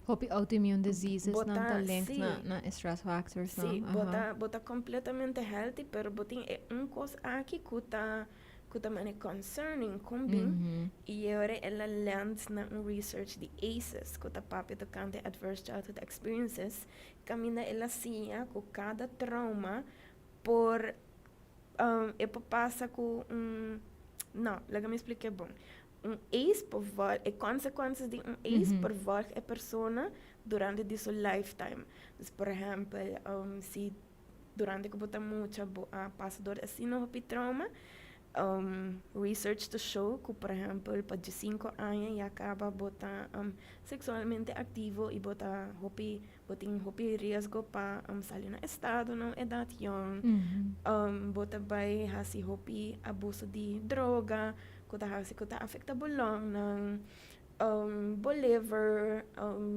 Hopi autoimmune diseases nan ta link na e stress factors nan. Sí, bo ta bo ta completamente healthy pero bo tin e un kos aki ku ta ku ta mane concerning kon bin i e ora el a land na un research di ACEs ku ta papia tokante adverse childhood experiences kaminda el a siña ku kada trauma por e por pasa ku un no laga mi splika e bon. Un ACE por volg e consecuencias di un ACE por volg e persona durante di su lifetime. Dus por ehempel, si durante cu bo ta mucha bo a pasa door asina hopi trauma, research ta show cu por ehempel pa diescinco aña ya caba bo ta sexualmente activo y bo ta hopi bo tin hopi riesgo pa sali na estado na un edad yong, bo ta bay haci hopi abuso di droga cu ta haci cu ta afecta bo longnan, bo liver,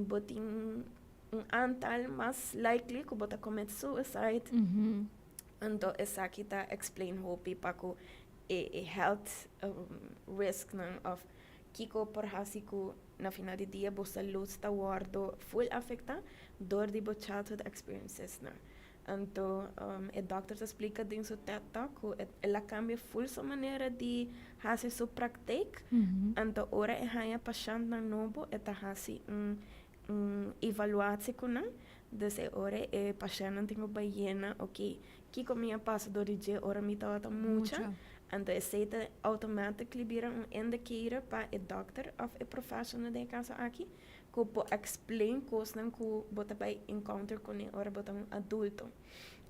bo tin un aantal mas likely cu bo ta commit suicide. Anto esaki ta explain hopi pa cu e health risknan of kico por haci cu na final di dia bo salud ta wordo full afecta door di bo childhood experiences nan. Anto e dokter ta splica den su TED Talk cu el a cambia full su manera di haci su praktijk. Anto ora e haya pashentnan nobo e ta haci un un evaluatie cu nan. Dus e ora e pashentnan tin cu bay yena ok kico mi a pasa door di dje ora mi tabata mucha. Anto esey ta automatically bira un indicator pa e dokter of e professional den e caso aki cu por explain cosnan cu bo ta bay encounter cune ora bo ta un adulto.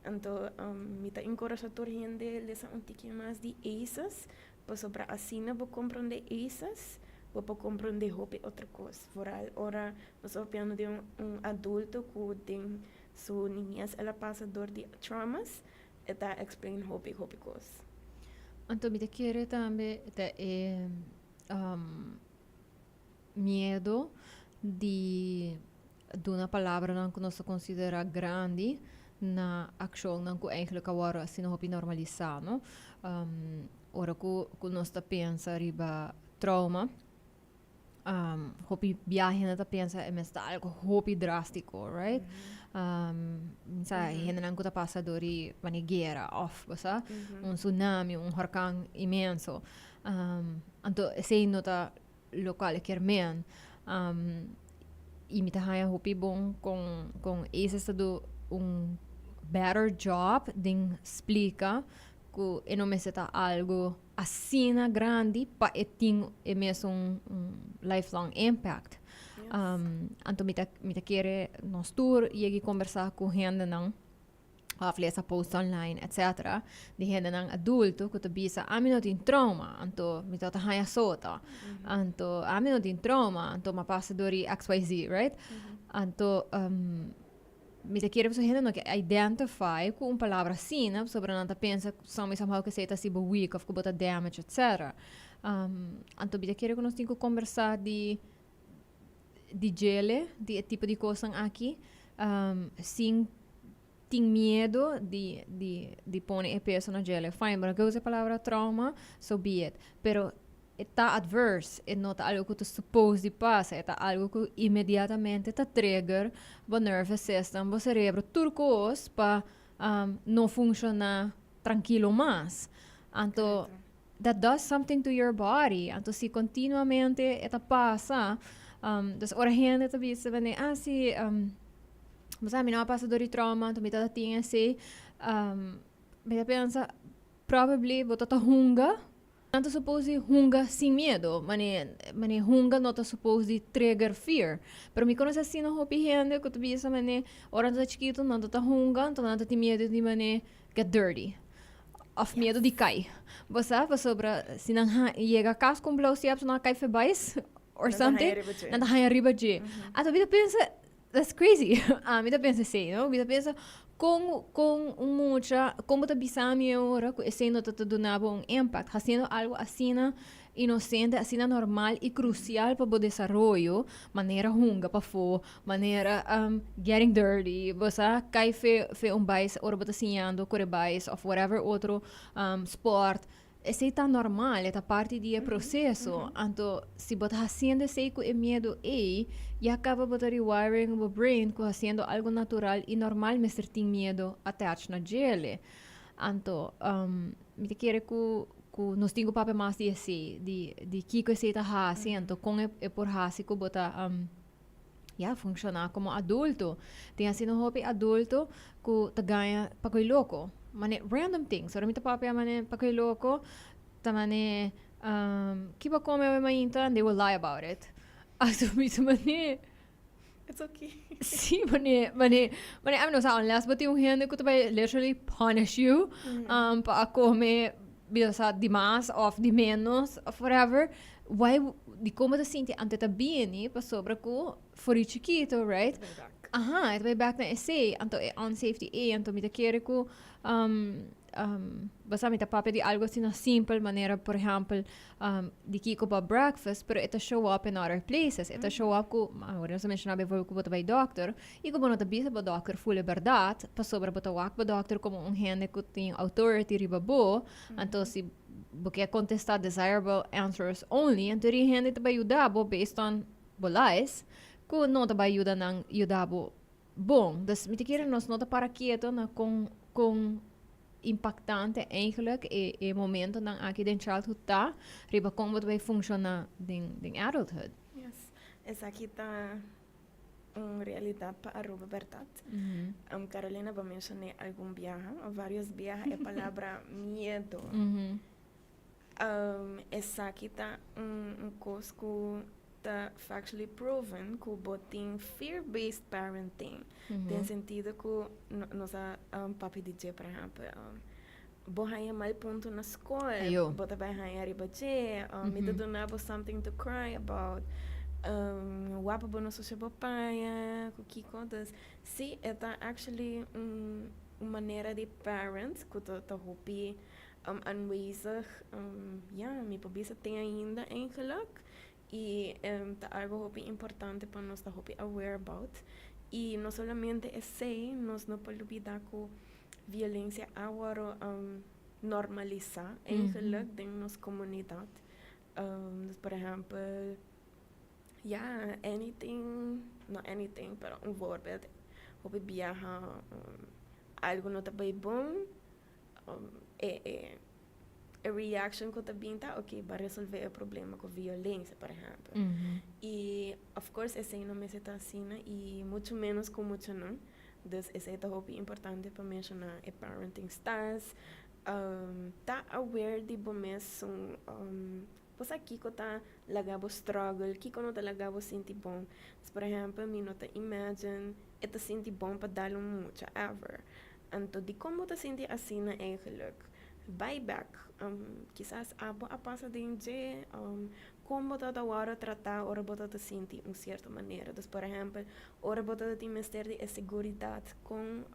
Anto mi ta encourasha tur hende lesa un tiki mas di ACEs pasobra asina bo comprende ACEs bo por comprende hopi otro cos. Vooral ora nos ta papiando di un adulto cu den su niñez el a pasa door di traumas e ta explain hopi hopi cos. Anto mi ta kere tambe ta e miedo di duna palabranan ku nos ta konsiderá grandi na akshonnan ku eigenlijk a wòrdu asina hopi normalisá, no? Ora ku ku nos ta pensa riba trauma, hopi biahe nan ta pensa e mes ta algo hopi drástiko, right? Sa hendenan ku ta pasa dor di manera guera òf bo sa, un tsunami, un horkan inmenso. Anto esei no ta lokual e kier men. I mi ta haña hopi bon kon kon Aces ta do un better job den splika ku e no mester ta algo asina grandi pa e tin e mesun lifelong impact. Anto mi ta mi ta kere nos tur yegi kombersá ku hendenan. Of lesa post online, etc. Di hendenan adulto ku ta bisa, "Ami no tin trauma, anto mi ta haña sota. Anto ami no tin trauma, anto m'a pasa dor di XYZ," right? Anto mi ta kere hende no ke identify ku un palabra asina, sobre nan ta pensa somehow ku esei ta hasi bo weak of ku bo ta damage, etc. Anto mi ta kere ku nos tin ku kombersá di djele, di e tipo di kosnan aki, sin tin miedo di pone e peso na djele. Fine, pero ku usa e palabra trauma, so be it. Pero ta adverse, e no ta algo ku ta supposed di pasa, ta algo ku inmediatamente ta trigger bo nervous system, bo serebro, tur kos pa no funshoná trankilo mas. Anto, that does something to your body. Anto, si kontinuamente e ta pasa, dus ora hende ta bisa, "Ah, si, bo sa, mi no a pasa dor di trauma, anto mi ta tin asina," mi ta pensa, probably bo ta hunga, no ta supposed di hunga sin miedo, mane hunga no ta supposed di trigger fear. Pero mi konosé asina hopi hende ku ta bisa mane ora nan ta chikitu nan ta hunga, anto nan ta tin miedo di mane get dirty. Of miedo di kai. Bo sa, pasobra si nan yega kas ku un blauwsiap, nan kai for bais or something, nan ta haña riba dje. Anto mi ta pensa, that's crazy. Ah, mi ta pensa asina, no? Mi ta pensa, kon un mucha, kon bo ta bisa mi ora ku esei no ta duna bo un impact, hasiendo algo asina inosente, asina normal i krusial pa bo desaroyo, manera hunga pafó, manera getting dirty, bo sa, kai for un bais ora bo ta siñando kore bais of whatever otro sport. Esei ta normal, ta parti di e proseso. Anto, si bo ta hasiendo esei ku e miedo ei, ya kaba bo ta rewiring bo brain ku hasiendo algo natural i normal mester tin miedo attached na djele. Anto, mi ta kere ku nos tin ku papia mas di esei, di kiko esei ta hasi, anto kon e por hasi ku bo ta ya, funshoná komo adulto. Tin asina hopi adulto ku ta gaña pa koi loko. Mane random things. Ora mi ta papia mane pa koi loko, ta mane "Ki bo a kome awe mainta?" And they will lie about it. Anto mi ta mane It's okay. Si, mane, I no sa, unless bo tin un hende ku ta bai literally punish you pa a kome bisa di mas of di menos of whatever. Why di kon bo ta sinti anto ta bini pasobra ku for di chikitu, right? Aha, e ta bai back na esei, anto e unsafety ei, anto mi ta kere ku bo sa, mi ta papia di algo asina simpel manera, por ehèmpel, di kiko pa breakfast, pero e ta show up in other places. E ta show up ku, awor nos a menshoná bijvoorbeeld ku bo ta bai dòkter i ku bo no ta bisa bo dòkter ful e bèrdat, pasobra bo ta wak bo dòkter komo un hende ku tin authority riba bo, anto si bo ke kontestá desirable answers only, anto e hende ta bai yuda bo based on bo lies, ku no ta bai yuda nan yuda bo bon. Dus mi ta kere nos no ta para keto na kon impaktante eigenlijk e momentonan aki den childhood ta riba kon bo ta bai funshoná den adulthood. Yes. Esaki ta un realidat pa Aruba, bèrdat? Carolina, bo menshoné algun biaha, of varios biaha, e palabra miedo. Esaki ta un kos ku ta factually proven ku bo tin fear-based parenting. Den sentido ku nos a papia di dje, por ehèmpel, bo haña mal punto na skol, bo ta bai haña riba dje, mi ta duna bo something to cry about, wapa bo no susha bo paña, ku kiko. Dus, si, e ta actually un manera di parent ku ta hopi aanwezig, ya, mi por bisa te ainda eigenlijk. I ta algo hopi importante pa nos ta hopi aware about. I no solamente esei, nos no por lubida ku violensia a wòrdu normalisá eigenlijk den nos komunidat. Dus por ehèmpel, ya, anything, no anything, pero un voorbeeld, hopi biaha algo no ta bai bon, e reaction ku ta bin ta, "Ok, bo a resolvé e problema ku violensia," por ehèmpel. I of course esei no mester ta asina i muchu menos ku muchanan. Dus esei ta hopi importante pa menshoná e parenting styles. Ta aware di bo mes bo sa kiko ta laga bo struggle, kiko no ta laga bo sinti bon. Dus por ehèmpel, mi no ta imagine e ta sinti bon pa dal un mucha ever. Anto, di kon bo ta sinti asina eigenlijk? Bai bèk. Kisas abo a pasa den dje, kon bo ta wòrdu tratá ora bo ta sinti un sierto manera. Dus, por ehèmpel, ora bo ta tin mester di e seguridat, kon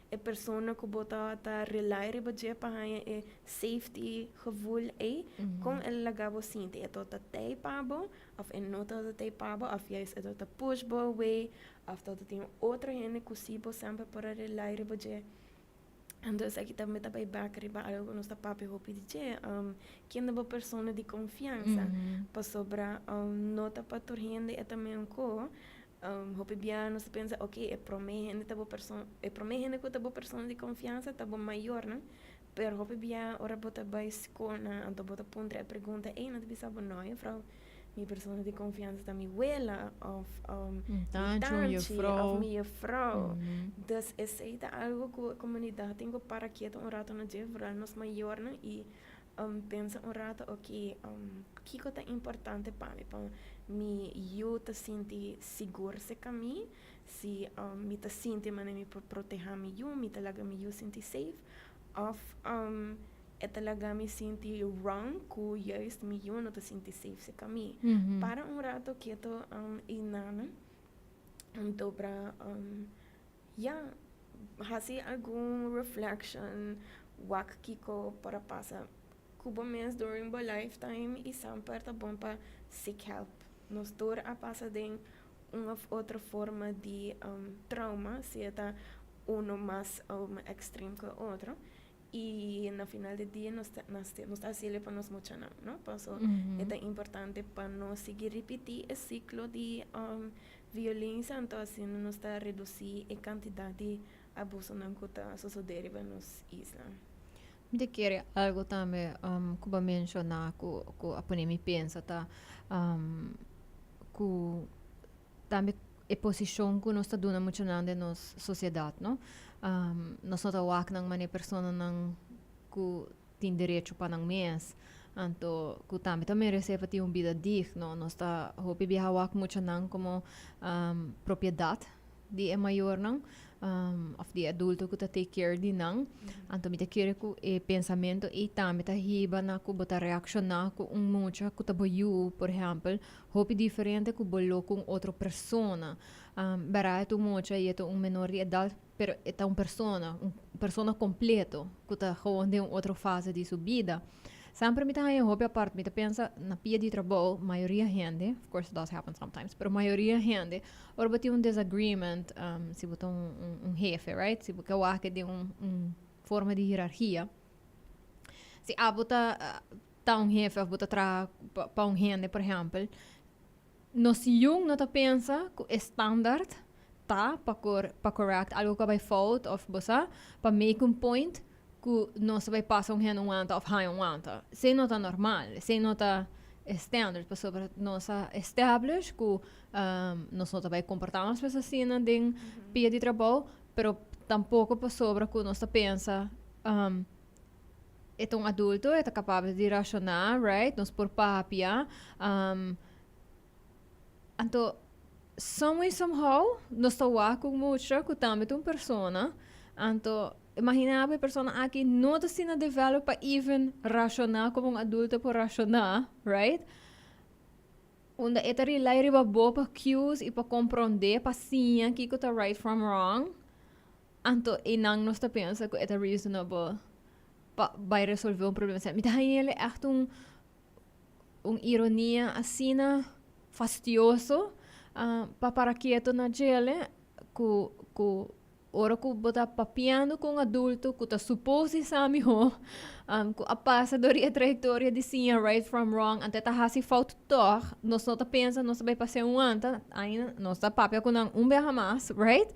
e persona ku bo ta rely riba dje pa haña e safety gevoel ei, kon el laga bo sinti? E ta tei pa bo, òf e no ta tei pa bo, òf juist e ta push bo away, òf ta tin otro hende ku sí bo semper por a rely riba dje? Anto esaki tambe ta bai bèk riba algu ku nos ta papia hopi di dje, ken ta bo persona di konfiansa? Pasobra no ta pa tur hende e ta mesun ko. Hopi bia nos ta pensa, ok, e promé hende ta bo persona, e promé hende ku ta bo persona di konfiansa ta bo mayornan, pero hopi bia ora bo ta bai skolnan anto bo ta puntra e pregunta ei, nan ta bisa bo, no juffrouw, mi persona di konfiansa ta mi wela òf mi tanchi òf mi juffrouw. Dus esei ta algu ku e komunidat tin ku para ketu un ratu na dje, vooral nos mayornan i pensa un ratu, ok, kiko ta importante pa mi, pa mi yu ta sinti sigur serka mi, si mi ta sinti manera mi por protehá mi yu, mi ta laga mi yu sinti safe, òf e ta laga mi sinti wrong ku juist mi yu no ta sinti safe serka mi. Para un ratu ketu i nana, anto pra ya, hasi algun reflection, wak kiko por a pasa ku bo mes during bo lifetime i semper ta bon pa seek help. Nos tur a pasa den un of otro forma di trauma, sea ta uno mas extreme ku e otro. I na final di dia nos ta nos ta hasiel pa nos muchanan, no? Paso e ta importante pa no sigui ripití e siklo di violensia, anto asina nos ta redusí e kantidat di abusonan ku ta sosodé riba nos isla. Mi ta kere algu tambe ku bo a menshoná ku ku a pone mi pensa ta ku tambe e posishon ku nos ta duna muchanan den nos sosiedat, no. Nos no ta wak nan manera personanan ku tin derecho pa nan mes, anto ku tambe ta meresé pa tin un bida digno. Nos ta hopi biaha wak muchanan komo propiedat di e mayornan òf di e adulto ku ta take care di nan. Anto mi ta kere ku e pensamentu ei tambe ta hiba na ku bo ta reakshoná ku un mucha ku ta bo yu, por ehèmpel, hopi diferente ku bo lo ku un otro persona. Bèrdat e ta un mucha i e ta un menor di edat, pero e ta un persona, un persona kompleto ku ta gewoon den un otro fase di su bida. Semper mi ta haña hopi apart, mi ta pensa na pia di trabou, mayoria hende, of course it does happen sometimes, pero mayoria hende, ora bo tin un disagreement, si bo ta un hefe, right, si bo ke wak den un forma di hierarkia, si abo ta ta un hefe of bo ta traha pa un hende, por ehempel, nos jong no ta pensa ku e standaard ta pa kor pa correct algo ku a bai fout of bo sa, pa make un point ku nos ta bai pasa un hende un wanta of haña un wanta. Esei no ta normal, esei no ta e standaard pasobra nos a establish ku nos no ta bai komportá nos mes asina den pia di trabou, pero tampoko pasobra ku nos ta pensa E ta un adulto, e ta kapabel di rashoná, right? Nos por papia. Anto, some way, somehow, nos ta wak ku mucha ku tambe ta un persona. Anto, imaginá bo e persona aki no ta asina develop pa even rashoná komo un adulto por rashoná, right? Unda e ta rely riba bo pa cues i pa komprondé, pa siña kiko ta right from wrong. Anto einan nos ta pensa ku e ta reasonable pa bai resolve un problema asina. Mi ta haña el ègt un un ironia asina fastioso pa para keto na djele ku ku ora ku bo ta papiando ku un adulto ku ta supos di sa mihó ku a pasa dor di e trayektoria di siña right from wrong anto e ta hasi fout tòg nos no ta pensa nos ta bai pas'é un wanta ainda nos ta papia ku nan un biaha mas, right?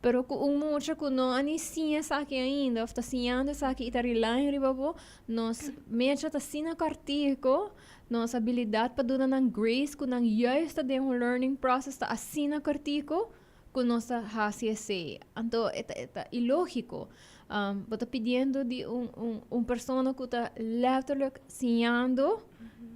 Pero ku un mucha ku no a ni siña esaki ainda òf ta siñando esaki i ta rely riba bo, nos mecha ta asina kòrtiku, nos abilidat pa duna nan grace ku nan juist ta den un learning process ta asina kòrtiku ku nos ta hasi esei. Anto e ta e ta ilógiko. Bo ta pidiendo di un un un persona ku ta letterlijk siñando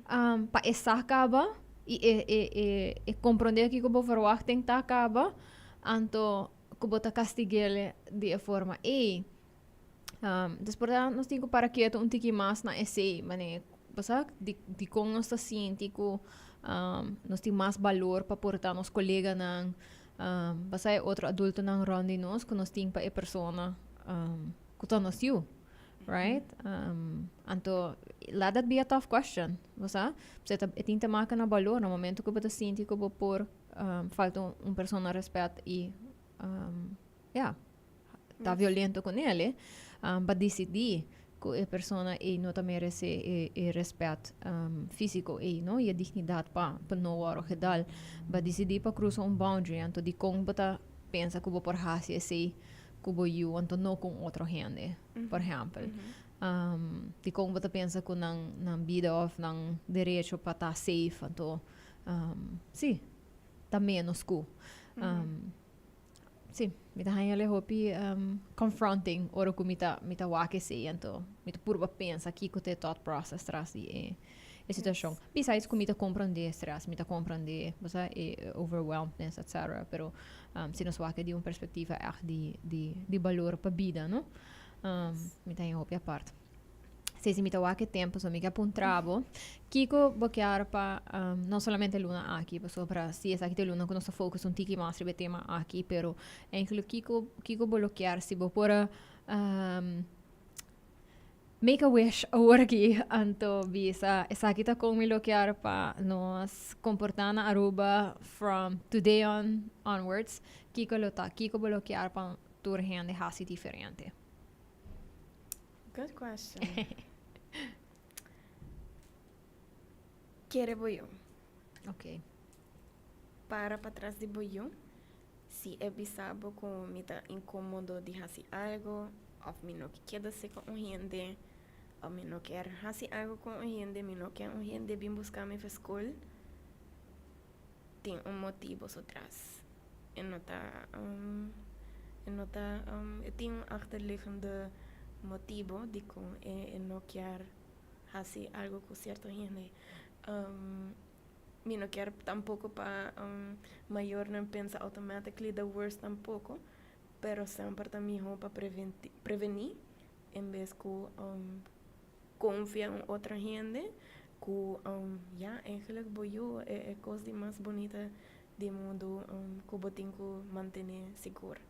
pa e sa kaba i e e e e komprondé kiko bo verwachting ta kaba. Anto ku bo ta kastig'el di e forma ei. Dus por ta nos tin ku para ketu un tiki mas na esei, manera bo sa di dikon nos ta sinti ku nos tin mas balor pa por ta nos koleganan, bo sa e otro adultonan rònt di nos ku nos tin pa e persona ku ta nos yu, right? Anto let that be a tough question, bo sa. Pasobra e tin te maka na balor na momento ku bo ta sinti ku bo por falta un persona rèspèt i ya. Ta violento con ele, pa dicidi cu e persona ey no ta merece e respet fisico ey, no, y e dignidad pa no worde gedal. Ba dicidi pa cruza un boundary, anto dicon bo ta pensa cu bo por haci esey cu bo yu, anto no cu un otro hende, por ehempel. Dicon bo ta pensa cu nan bida of nan derecho pa ta safe, anto, si, ta menos cu. Sí, mi ta haña le hopi confronting ora ku mi ta mi ta wak esei anto mi ta purba pensa kiko ta e thought process tras di e e situashon. Besides ku mi ta komprondé stress, mi ta komprondé bo sa e overwhelmedness etcetera pero si nos wak di un perspektiva ègt di di di balor pa bida no mi ta haña hopi apart. Si mi ta wak e tempo so mi ke puntra bo kiko bo kier pa no solamente luna aki pasobra si esaki ta e luna ku nos ta focus un tiki mas riba e tema aki pero eigenlijk kiko kiko bo lo kier si bo por a make a wish awor aki anto bisa esaki ta kon mi lo kier pa nos komporta na Aruba from today on onwards kiko lo ta kiko bo lo kier pa tur hende hasi diferente. Good question. Kere bo yu. Ok. Para patras di bo yu. Si e bisa bo ku mi ta inkomodo di hasi algo, òf mi no ke keda seka un hende, òf mi no kier hasi algo ku un hende, mi no ke un hende bin buska mi for skol, tin un motibo su tras. E no ta, e no ta, e tin un achterliggende motibo dikon e no kier hasi algo ku sierto hende. Mi no kier tampoko pa mayornan pensa automatically the worst tampoko, pero semper ta miho pa prevení en bes ku Confia un otro hende cu ya eigenlijk bo yu e e cos di mas bunita di mundu cu bo tin cu mantene sigur.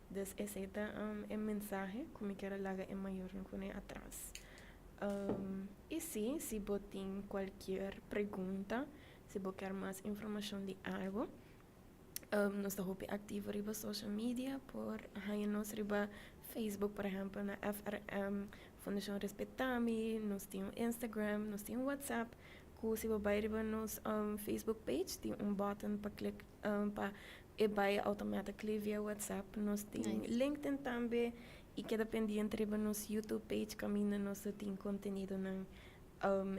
Dus esey ta e mensahe cu mi kier a laga e mayornan cune atras. Y si, si bo tin cualkier pregunta, si bo kier mas informacion di algo, Nos ta hopi activo riba social media, por haña nos riba Facebook por ehempel na FRM Fundacion Respetami, nos tin un Instagram, nos tin un WhatsApp cu si bo bay riba nos Facebook page tin un button pa click pa e bay automatically via WhatsApp. Nos tin LinkedIn tambe y keda pendiente riba nos YouTube page caminda nos ta tin contenidonan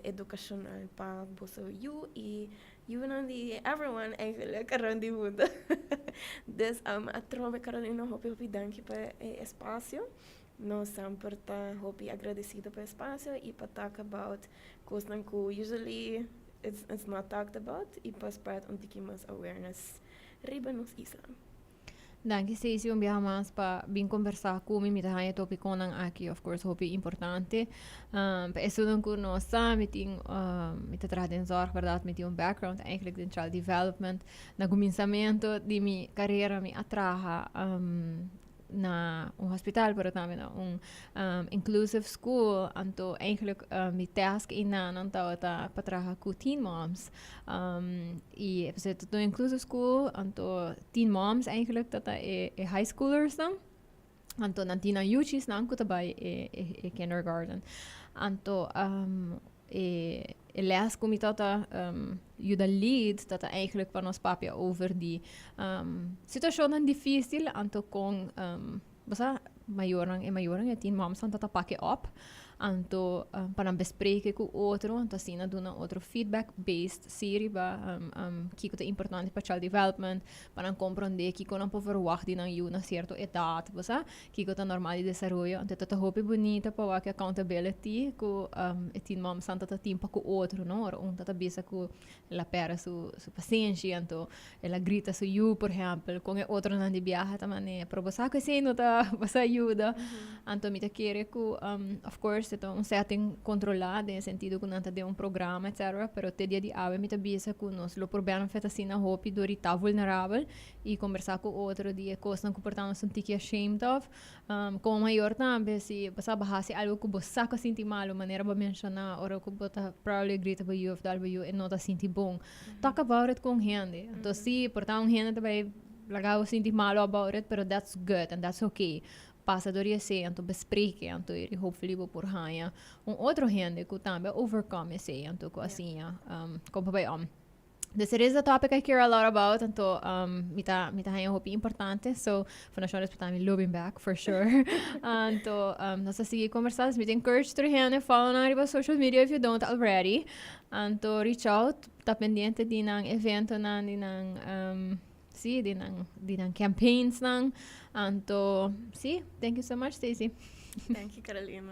educacional pa boso yu y yunan di everyone eigenlijk rond di mundo. Dus atrobe Carolina hopi hopi danki pa e espacio. Nos semper ta hopi agradecido pa e espacio y pa talk about cosnan cu usually it's not talked about y pa spread un tiki mas awareness riba nos isla. Danki Stacey un biaha mas pa bin conversa cu mi. Mi ta haña e topiconan aki of course hopi importante. Pa esunnan cu no sa mi tin mi ta traha den zorg berdad mi tin un background eigenlijk den child development. Na cuminsamento di mi carera mi a traha na un hospital pero tambe na un inclusive school anto eigenlijk mi task eynan tabata pa traha cu teen moms. Y pasobra ta un inclusive school anto teen moms eigenlijk ta ta e e high schoolers nan. Anto nan tin nan yuchisnan ku ta bai e e kindergarten. Anto e e les ku mi tabata yuda lead ta ta eigenlijk pa nos papia over di situashonnan dificil anto kon bo sa mayornan e mayornan e teen moms nan ta ta pak e op. Anto pa nan bespreken ku otro, anto asina duna otro feedback based si riba kiko ta importante pa child development, pa nan komprondé kiko nan por verwagt di nan yu na sierto edat, bo sa, kiko ta normal di desaroyo. Anto ta ta hopi bunita pa wak e accountability ku e teen momsnan ta ta tin pa ku otro, no? Ora un ta ta bisa ku el a pèrdè su su pasenshi, anto el a grita su yu, por ehèmpel, kon e otronan di biaha ta manera, pero bo sa ku esei no ta bo sa yuda. Anto mi ta kere ku, of course, e ta un setting kontrolá den e sentido ku nan ta den un programa etcetera, pero te dia di awe mi ta bisa ku nos lo por benefit asina hopi dor di ta vulnerabel i kombersá ku otro di e kosnan ku por ta nos un tiki ashamed of. Komo mayor tambe si bo sa bo hasi algu ku bo sa ku a sinti malu manera bo menshoná ora ku bo ta probably grita bo yu òf dal bo yu e no ta sinti bon. Talk about it ku un hende. Anto si por ta un hende ta bai laga bo sinti malu about it pero that's good and that's okay. Pasa dor di esei anto bespreke anto i hopefully bo por haña un otro hende ku tambe a overcome esei anto ku a siña kon pa bai om. Dus it is a topic I care a lot about, anto um, mi ta, mi ta haña hopi importante, so Fundacion Respetá Mi lo bin back, for sure. Anto um, nos ta sigui conversa, dus mi ta encourage tur hende follow nan riba social media if you don't already. Anto reach out, ta pendiente di nan eventonan, di nan, um, sí, di nan, di nan campaigns nan. Anto, sí, thank you so much, Stacey. Thank you, Carolina.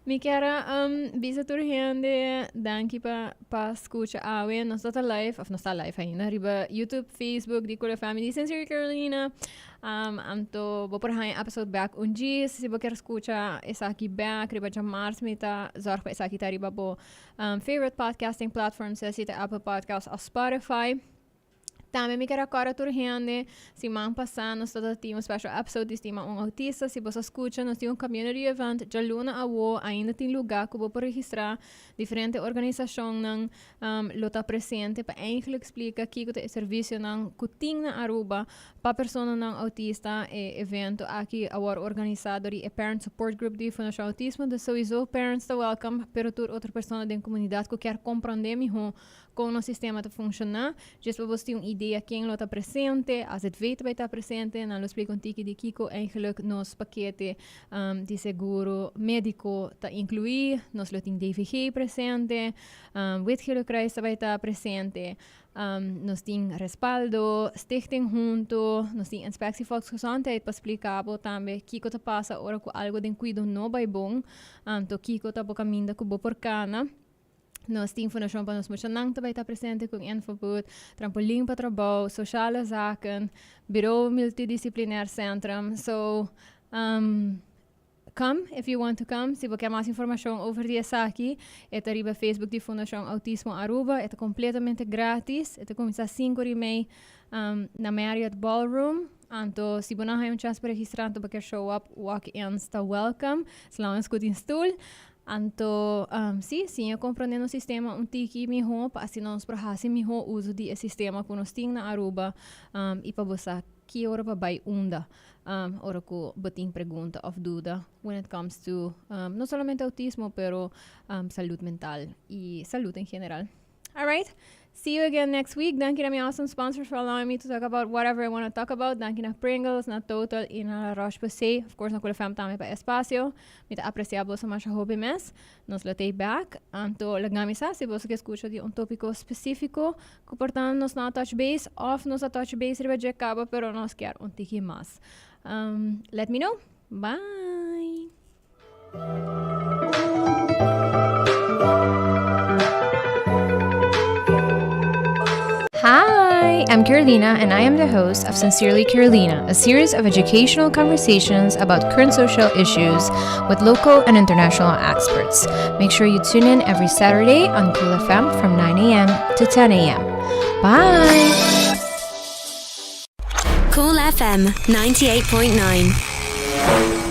Mi kier a um, bisa tur hende danki pa, pa scucha awe. Nos ta live, of nos ta live ainda, riba YouTube, Facebook, di Cool FM, di Sincerely Carolina. Um, anto, bo por haña episode back un djis. Si bo kier scucha esaki back, riba djamars mi ta zorg pa esaki ta riba bo um, favorite podcasting platform, sea si ta Apple Podcast of Spotify. Tambe mi kier a kòrda tur hende, siman pasá nos tabata tin un special episode di Stima un Autista. Si bo sa skucha, nos tin un community event djaluna awo, ainda tin lugá ku bo por registrá. Diferente organisashonnan lo ta presente pa eigenlijk splika kiko ta e servisionan ku tin na Aruba pa personanan autista. E evento aki a wòrdu organisá dor di e Parent Support Group di Fundashon Autismo. Dus souiso parents ta welcome, pero tur otro persona den komunidat ku kier komprondé mihó Kon nos sistema ta funshoná, djes pa bos tin un idea ken lo ta presente, AZV ta bai ta presente, nan lo splika un tiki di kiko eigenlijk nos pakete di seguro médiko ta inkluí, nos lo tin DVG presente, Wit Gele Kruis ta bai ta presente, nos tin Respaldo, Stichting Hunto, nos tin Inspectie Volksgezondheid pa splika bo tambe kiko ta pasa ora ku algo den kuido no bai bon, anto kiko ta bo kaminda ku bo por kana. Nos tin Fundashon pa Nos Muchanan ta bai ta presente ku un infoboot, Trampolin pa Trabou, Sociale Zaken, Bureau Multidisciplinair Centrum. So, um, come if you want to come. Si bo kier mas informashon over di esaki, e ta riba Facebook di Fundashon Autismo Aruba. E ta kompletamente gratis. E ta kuminsá sinku ora i mei um, na Marriott Ballroom. Anto, si bo no haña un chans pa registrá, anto bo kier show up, walk-ins ta welcome. As long as ku tin stoel. Anto, sí, siña comprende nos sistema un tiki mihó pa asina nos por haci mihó uso di e sistema cu nos tin na Aruba y pa bo sa ki ora pa bay unda ora cu bo tin pregunta of duda when it comes to no solamente autismo pero salud mental y salud en general. Alright, see you again next week. Danki na mi awesome sponsors for allowing me to talk about whatever I wanna talk about. Danki na Pringles, na Total y na La Roche-Posay. Of course na Cool FM tambe pa e espacio. Mi ta aprecia boso masha hopi mes. Nos lo t'ey back. Anto laga mi sa si boso ke scucha di un topico specifico cu por ta nos no a touch base of nos a touch base riba dje caba pero nos kier un tiki mas. Let me know. Bye! Hi, I'm Carolina, and I am the host of Sincerely Carolina, a series of educational conversations about current social issues with local and international experts. Make sure you tune in every Saturday on Cool FM from 9 a.m. to 10 a.m. Bye! Cool FM 98.9.